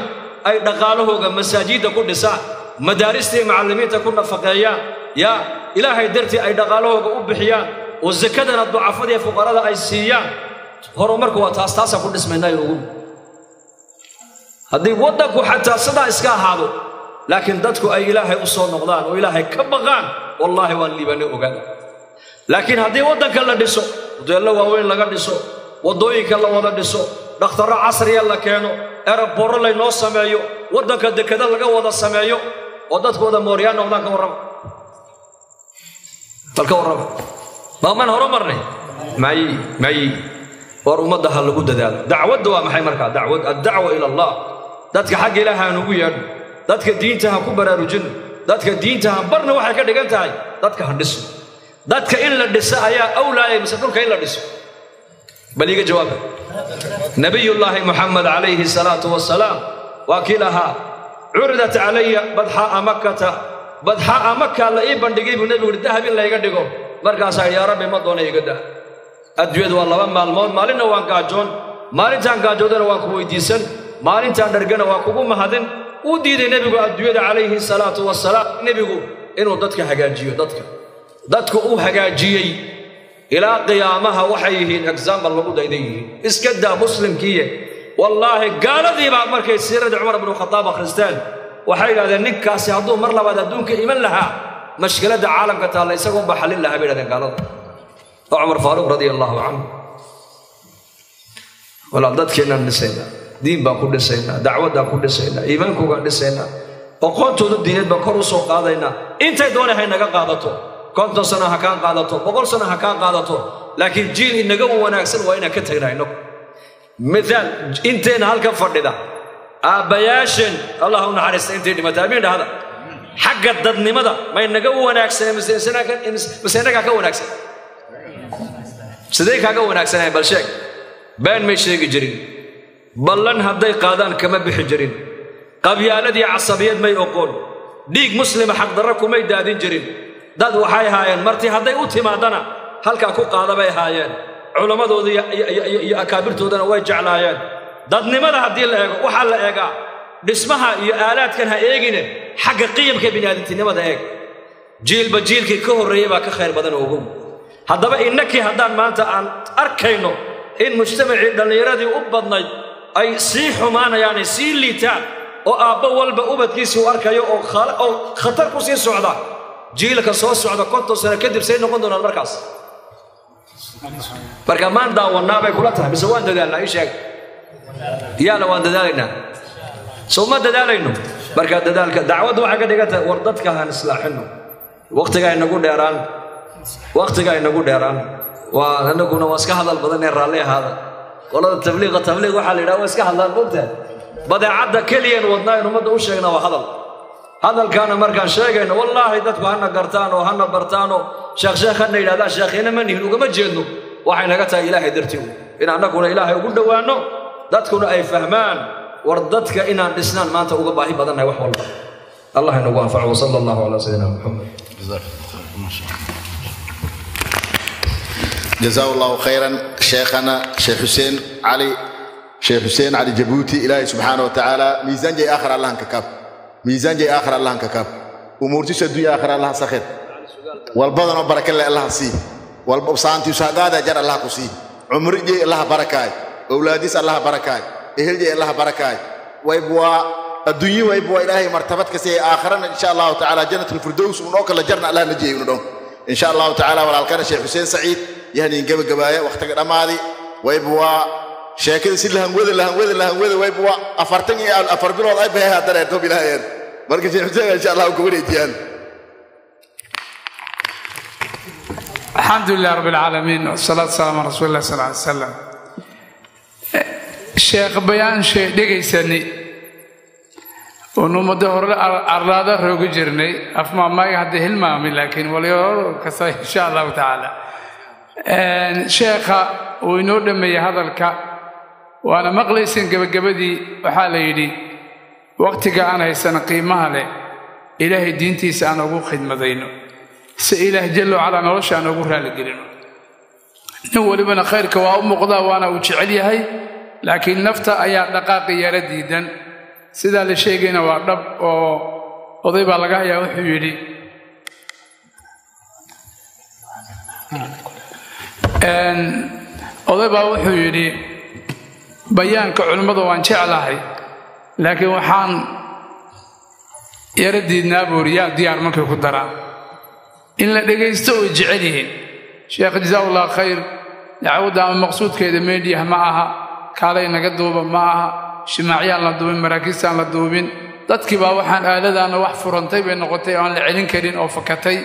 Speaker 1: ay dhaqaalahooga masaajidda ku dhisaan, madaarista iyo macallimiinta ku nafaqeeyaan, yaa ilaahay dartii ay dhaqaalahooga u bixiyaan oo sakadana ducafada iyo fuqarada ay siiyaan, horumarku waa taas. Taasaan ku dhismaynaayo ugu. Haddii waddanku xataa sidaa iska ahaado laakiin dadku ay ilaahay u soo noqdaan oo ilaahay ka baqaan, wallaahi waan liibanay ogaada. Laakiin haddii waddanka la dhiso, hoteello waaweyn laga dhiso, waddooyinka la wada dhiso, dhakhtarro casriya la keeno, eraboorro laynoo sameeyo, waddanka dekado laga wada sameeyo oo dadku wada mooryaan noqdaan, ka warrama, bal ka warrama, maamaan horumarnay? May may. War ummadda ha lagu dadaalo. Dacwadda waa maxay markaa? Dacwad, addacwa ila allah. Dadka xagga ilaaha aan ugu yeedhno, dadka diinta ha ku baraarujinno, dadka diinta ha barna. Waxay ka dhigan tahay dadka ha dhisno. Dadka in la dhiso ayaa awlaayay mise dhulka in la dhiso? Bal iiga jawaaba. Nabiyullaahi Muxamed calayhi salaatu wasalaam waa kii lahaa curidat calaya badxaa'a makkata, badxaa'a makka la ii bandhigay buu nebigu yidhi, dahab in layga dhigo. Markaasaa yaa Rabbi ma doona, iga dah. Adduunyadu waa 2 maalmood, maalinna waan gaajoon, maalintaan gaajoodana waan ku weydiisan, maalintaan dhargana waan kugu mahadin. Uu diiday nebigu adduunyada calayhi salaatu wasalaam. Nebigu inuu dadka hagaajiyo, dadku uu hagaajiyey ilaa qiyaamaha waxay yihiin example lagu daydan yihiin. Iska daa muslimkiiye, wallaahi gaaladiibaa markay siiradii Cumar bnu Khataab akhristeen waxay yidhahdeen ninkaasi hadduu mar labaad adduunka iman lahaa mashkiladda caalamka taalla isagoon baa xallin lahaa bay yidhahdeen gaalada. Waa Cumar Faaruuq radia allahu canhu. Walaal, dadkeennaan dhisaynaa, diin baan ku dhisaynaa, dacwaddaan ku dhisaynaa, iimaankugaan dhisaynaa, aqoontooda diineed baan kor u soo qaadaynaa. Intay doonay hay naga qaadato, 50 sano ha kaan qaadato, 100 sano ha kaan qaadato, laakiin jiil inaga wanaagsan waa inaan ka tagnaa innagu. Mithaal, inteenna halkan fadhida aabbayaasheen Allah u naxariista intay dhimatay, amiin dhahda, xagga dadnimada may naga wanaagsaneen mise innagaa ka wanaagsan? Sidee kaaga wanaagsanayen? Bal sheeg. Been may sheegi jirin, ballan hadday qaadaan kama bixi jirin, qabyaaladii casabiyad may oqoon, dhiig muslima xaqdarro kumay daadin jirin. Dad waxay ahaayeen marti hadday u timaadana halkaa ku qaada bay ahaayeen, culammadooda iyo akaabirtoodana way jeclaayeen. Dadnimada haddii la eego, waxaa la eegaa dhismaha iyo aalaadkan ha eegine, xagga qiyamka biniaadamtinimada eeg. Jiilba jiilkii ka horreeyey baa ka khayr badan ogow. Haddaba innakii haddaan maanta aan arkayno in mujtamacii dhallinyaradii u badnayd ay sii xumaanayaan, ay sii liitaan, oo aabbo walba ubadkiisii u arkayo oo khatar ku sii socda, jiilka soo socda 50 sano kadib say noqon doonaan markaas? Marka maan daawannaa bay kula tahay mise waan dadaalnaa? Ii sheeg. Yaala, waan dadaalaynaa, soo ma dadaalayno? Marka dadaalka dacwaddu waxay ka dhigan tahay war dadka haan islaaxino. Waqtiga inagu dheeraan, waqtiga inagu dheeraan, waa anaguna waa iska hadal badan ee raalli ahaada. Qolada tabliiqa, tabliiq waxaa la yidhaha waa iska hadlaan, mogtahay? Badeecadda keliyan wadnaa in ummadda u sheegna waa hadal. Hadalkaana markaan sheegayno, wallaahi dadku hana gartaan oo hana bartaanoo sheekh sheekh hana yidhahdaan, sheekhiina ma nihin, ugama jeedno. Waxay naga tahay Ilaahay dartii in annaguna Ilaahay ugu dhowaanno, dadkuna ay fahmaan. War dadka inaan dhisnaan maanta uga baahi badannahay wax walba. Allah inagu anfaco. Wasala allahu calaa sayidina Muxamed.
Speaker 3: جزاه الله خيرا شيخنا شيخ حسين علي، شيخ حسين علي جبوتي. إلهي سبحانه وتعالى ميزان جاي آخر الله ككاب، ميزان جاي آخر الله ككاب، أمورتي الدنيا آخر الله سخر والبدن وبركة الله الله سي والبصانتي وسادة جر الله كسي عمري جاي الله بركاي، أولادي الله بركاي، أهل جاي الله بركاي، ويبوا الدنيا ويبوا إلهي مرتبتك سي آخرنا إن شاء الله تعالى جنة الفردوس ونوكل جرنا الله نجي وندوم إن شاء الله تعالى. والكان الشيخ حسين سعيد يعني قبل قبايا وقت ماضي ويبوا sheekada si lahanwada lahanwada lahanwada wayba 44 bilood ay bay haddana erto bilaayeen. Marka Sheekh Xuseen insha Allah ku wareejiyaan.
Speaker 4: الحمد لله رب العالمين، والصلاة والسلام على رسول الله صلى الله عليه وسلم. Sheekh bayaan shay dhegaysani unu muddo hore arlaada roogi jirnay, afmaamaaga hadda hilmaami, laakiin waliyo kasta insha Allahu tacaala. Sheekha uu inoo dhameeyey hadalka, waana maqlayseen. Gebagabadii waxaa la yidhi waqtiga aan haysana qiimaha leh Ilaahay diintiisa aan ugu khidmadayno, si Ilaah jalla wacalaa nolosha aan ugu raaligelino. Nin walibana khayrka waa u muuqdaa, waana uu jecel yahay, laakiin nafta ayaa dhaqaaqi yara diidan. Sidaa la sheegayna waa dhab oo oday baa laga hayaa, wuxuu yidhi oday baa wuxuu yidhi bayaanka culimmada waan jeclahay, laakiin waxaan yara diidnaa buuri yaa diyaar markay ku daraan in la dhegaysto way jecel yihiin. Sheekh jazaa ullah khayr. Dacwadda ama maqsuudkeeda meedhiyah ma aha, kaalay naga duuba ma aha, shimaacyaan la duubin, maraakiistaan la duubin. Dadkii baa waxaan aaladaana wax furantay bay noqotay oo aan la celin karin oo fakatay,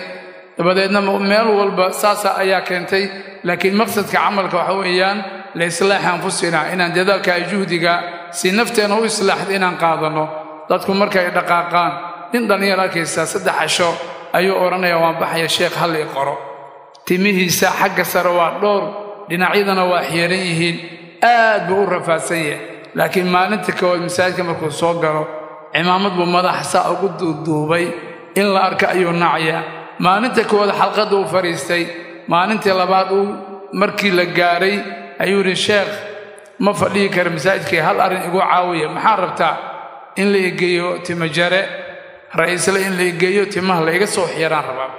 Speaker 4: dabadeedna meel walba saasa ayaa keentay. Laakiin maqsadka camalka waxa weeyaan liislaaxi anfusina, inaan dadaalka ay juhdiga si nafteena u islaaxda inaan qaadanno. Dadku markay dhaqaaqaan, nin dhallinyar arkaysaa 3 casho ayuu odhanaya waan baxaya, sheekh hal ii qoro. Timihiisa xagga sare waa dhowr, dhinacyadana waa xiiran yihiin, aad buu u rafaadsan yahay. Laakiin maalinta koowaad masaajidka markuu soo galo, cimaamad buu madaxa saa ugu duuduubay, in la arko ayuu nacayaa. Maalinta koowaad xalqadda uu fadhiistay, maalintii labaad uu markii la gaaray ayuu yidhi, sheekh, ma fadhiyi kara masaajidkii, hal arrin igu caawiya. Maxaa rabtaa? In la igeeyo timajare ra'iisle, in la igeeyo timaha la iga soo xiraan rabaa.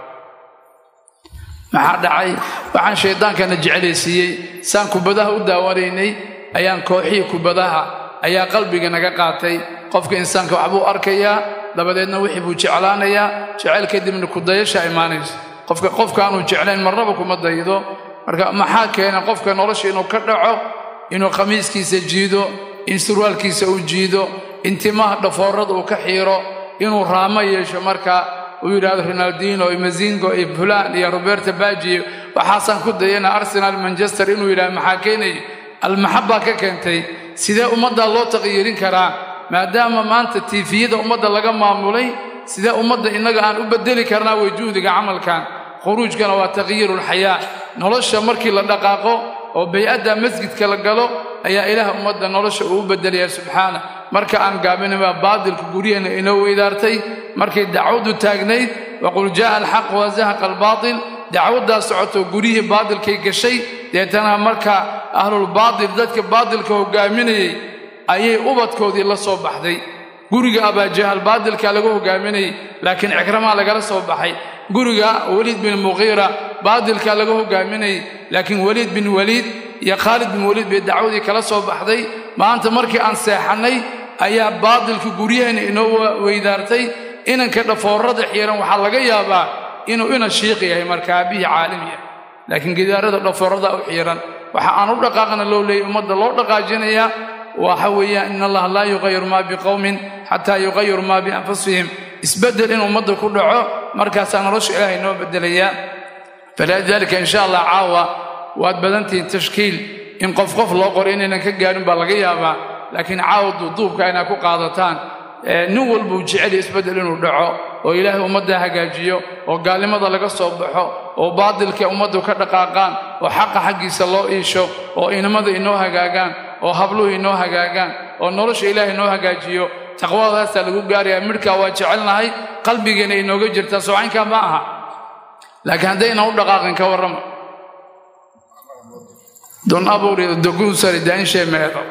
Speaker 4: Maxaa dhacay? Waxaan shaydaankana jeclaysiiyey, saan kubadaha u daawanaynay ayaan kooxihii kubadaha ayaa qalbiga naga qaatay. Qofka insaanka waxbuu arkayaa, dabadeedna wixii buu jeclaanayaa, jecel kadibna kudayasha imaanayso. Qofka qofkaanuu jeclayn marnaba kuma daydo. Marka maxaa keena qofka nolosha inuu ka dhaco, inuu khamiiskiisa jiido, in surwaalkiisa uu jiido, in timaha dhafoorada uu ka xiiro, inuu raamo yeesho? Marka uu yidhaahdo Ronaldino iyo Mazingo iyo fulaan iyo Roberto Baggio waxaasaan ku dayana, Arsenal, Manchester, inuu yidhahdo, maxaa keenaya? Almaxabbaa ka keentay. Sidee ummadda loo taqyiirin karaa, maadaama maanta tiifiyada ummadda laga maamulay? Sidee ummadda innaga aan u beddeli karnaa? Way juhdiga camalkan khuruujkana waa taqyiirulxayaa. Nolosha markii la dhaqaaqo oo bay-adda masjidka la galo ayaa Ilaah ummadda nolosha uu u beddelayaa subxaana. Marka aan gaabinin baa baadilka guryaheenna inoo weydaartay. Markay dacwaddu taagnayd, waqul jaa'a alxaq wazahaqa albaatil, dacwaddaa socoto guryihii baadilkay gashay. Deetana marka ahlulbaatil, dadka baadilka hoggaaminayay, ayay ubadkoodii la soo baxday. Guriga Abaajahal baadilkaa lagu hoggaaminayay, laakiin Cikramaa lagala soo baxay. Guriga Weliid bin Muqiira baadilkaa laga hoggaaminayay, laakiin Weliid bin Waliid iyo Khaalid bin Waliid bay dacwadii kala soo baxday. Maanta markii aan seexannay ayaa baadilka guryaheenna inoo weydaartay. Inanka dhafoorada xiiran waxaa laga yaabaa inuu ina shiiq yahay, marka aabbihii caalim yahay, laakiin gidaarada dhafoorada u xiiran. Waxa aan u dhaqaaqna loo leeyay, ummadda loo dhaqaajinayaa, waxa weeyaan in Allaha laa yuqayiru maa biqowmin xataa yuqayiru maa bianfusihim. Isbeddel in ummadda ku dhaco, markaasaa nolosha Ilaahay noo beddelayaa. Falidaalika, insha Allah, caawa waad badantihiin. Tashkiil in qof qof loo qoro inaynan ka gaarin baa laga yaabaa, laakiin caawa duuduubka inaad ku qaadataan, nin walbuu jecel isbeddel inuu dhaco oo Ilaahay ummadda hagaajiyo oo gaalnimada laga soo baxo oo baadilka ummaddu ka dhaqaaqaan oo xaqa xaggiisa loo iisho oo inamada inoo hagaagaan oo habluhu inoo hagaagaan oo nolosha Ilaahay inoo hagaajiyo. Taqwadaasaa lagu gaarayaa. Midhkaa waa jecelnahay, qalbigeena inooga jirtaa, soocaynkaa ma aha. Laakiin haddaynan u dhaqaaqin, ka warrama? Don abuuri dogunsari daanshee meedo.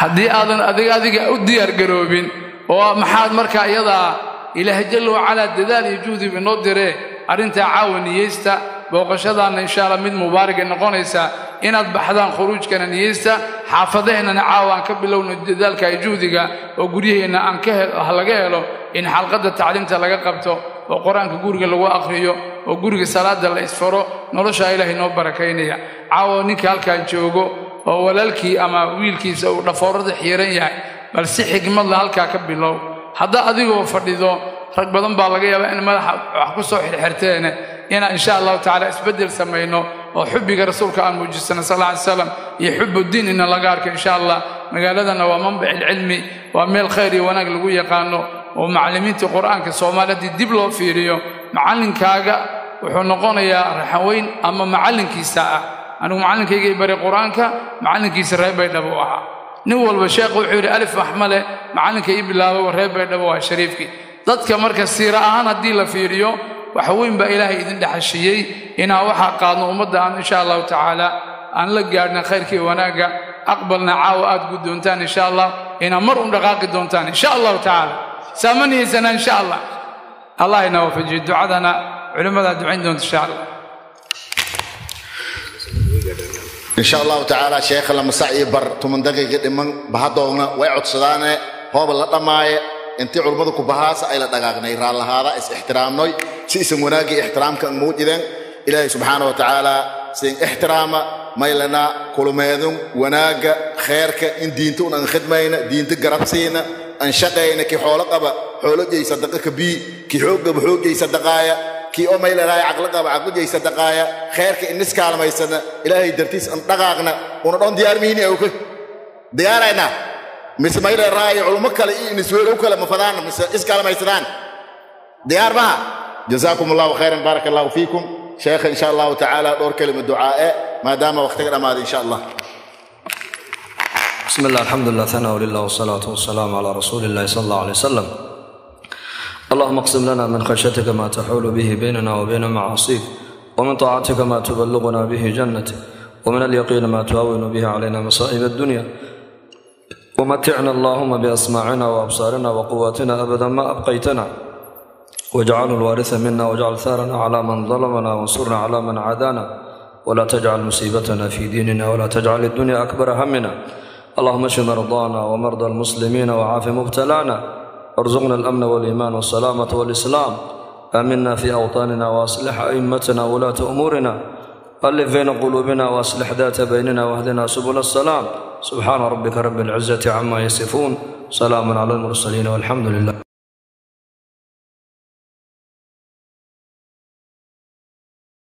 Speaker 4: Haddii aadan adiga u diyaar garoobin oo maxaad markaa iyadaa Ilaahay jalla wacalaa dadaal iyo juhdiba inoo diree. Arrintaa caawa niyeysta. Booqashadaanna insha Allah mid mubaaragay noqonaysaa inaad baxdaan. Khuruujkana niyeysta. Xaafadaheennana caawa aan ka bilowno dadaalka iyo juhdiga, oo guryaheenna aan ka laga helo in xalqadda tacliimta laga qabto oo Qur-aanka guriga lagu akhriyo oo guriga salaada la isfaro. Noloshaa Ilaahay noo barakaynaya. Caawa ninka halkaan joogo oo walaalkii ama wiilkiisa uu dhafoorada xiiran yahay, bal si xigmad la halkaa ka bilow. Haddaa adigoo fadhido, rag badan baa laga yaabaa in madaxa wax ku soo xirxirteene, inaan insha Allahu tacala isbeddel samayno oo xubbiga Rasuulka aan muujisano sal alla alay slam iyo xubuddiin ina laga arko insha Allah. Magaaladana waa manbac ilcilmi, waa meel khayr iyo wanaag lagu yaqaano oo macallimiinta Qur-aanka Soomaaliya haddii dib loo fiiriyo, macallinkaaga wuxuu noqonayaa raxaweyn ama macallinkiisa ah. Anigu macallinkaygay baray Qur-aanka, macallinkiisa reer Baydhabo u ahaa. Nin walba sheekh wuxuu yidhi alif wax ma leh, macallinka ii bilaabo reer Baydhabo waa shariifkii dadka. Marka siira ahaan haddii la fiiriyo, wax weyn baa Ilaahay idin dhexashiiyey. Inaan waxaa qaadno, ummadda aan insha Allahu tacaala aan la gaadhna khayrkii wanaagga, aqbalna caawa aad guddoontaan insha Allah, inaad mar un dhaqaaqi doontaan insha Allahu tacaala. Saama niyeysanaa insha Allah? Allah ina waafajiyo. Ducadana culimmadaa ducayn doonta insha Allah.
Speaker 3: In sha Allahu tacaala, sheekha lama sac iyo bar 10 daqiiqi dhiman bahadoogna way codsadaane. Hooba la dhammaaye intii culummadu ku bahaasa ay la dhaqaaqnay. Raallahaada, is ixtiraamnoy si isan wanaaggii ixtiraamka an muujideen. Ilaahay subxaana wa tacaala sin ixtiraama. Maylana kulumeedun wanaagga kheerka in diinta un an khidmayna, diinta garabsiina, an shaqayna. Kii xoolo qaba xoolojay sadaqa ka bii, kii xoog qaba xoojay sadaqaaya, kii oo maylanaaya caqli qaba caqlijay sadaqaaya. Kheerka inis kaalmaysana, Ilaahay dartiis an dhaqaaqna. Una dhon diyaar mihini awka diyaarayna mise mayla raayo culummo kale iyo inisweelow kale ma fadaana mise iskaalmaysadaan? Diyaar maha. Jazaakum Allahu khayran, baaraka Allahu fiikum. Sheekha, insha Allahu tacaala, dhowr kelima ducaa'e maadaama waqtiga dhammaaday, insha Allah.
Speaker 2: بسم الله، الحمد لله، ثناء لله، والصلاة والسلام على رسول الله صلى الله عليه وسلم. اللهم اقسم لنا من خشيتك ما تحول به بيننا وبين معاصيك، ومن طاعتك ما تبلغنا به جنتك، ومن اليقين ما تهون به علينا مصائب الدنيا. ومتعنا اللهم بأسماعنا وأبصارنا وقواتنا أبدا ما أبقيتنا، واجعله الوارث منا، واجعل ثارنا على من ظلمنا، وانصرنا على من عادانا، ولا تجعل مصيبتنا في ديننا، ولا تجعل الدنيا أكبر همنا. اللهم اشف مرضانا ومرضى المسلمين وعاف مبتلانا، وارزقنا الأمن والإيمان والسلامة والإسلام. آمنا في أوطاننا، وأصلح أئمتنا ولاة أمورنا، ألف بين قلوبنا، وأصلح ذات بيننا، واهدنا سبل السلام. سبحان ربك رب العزة عما يصفون، سلام على المرسلين، والحمد لله.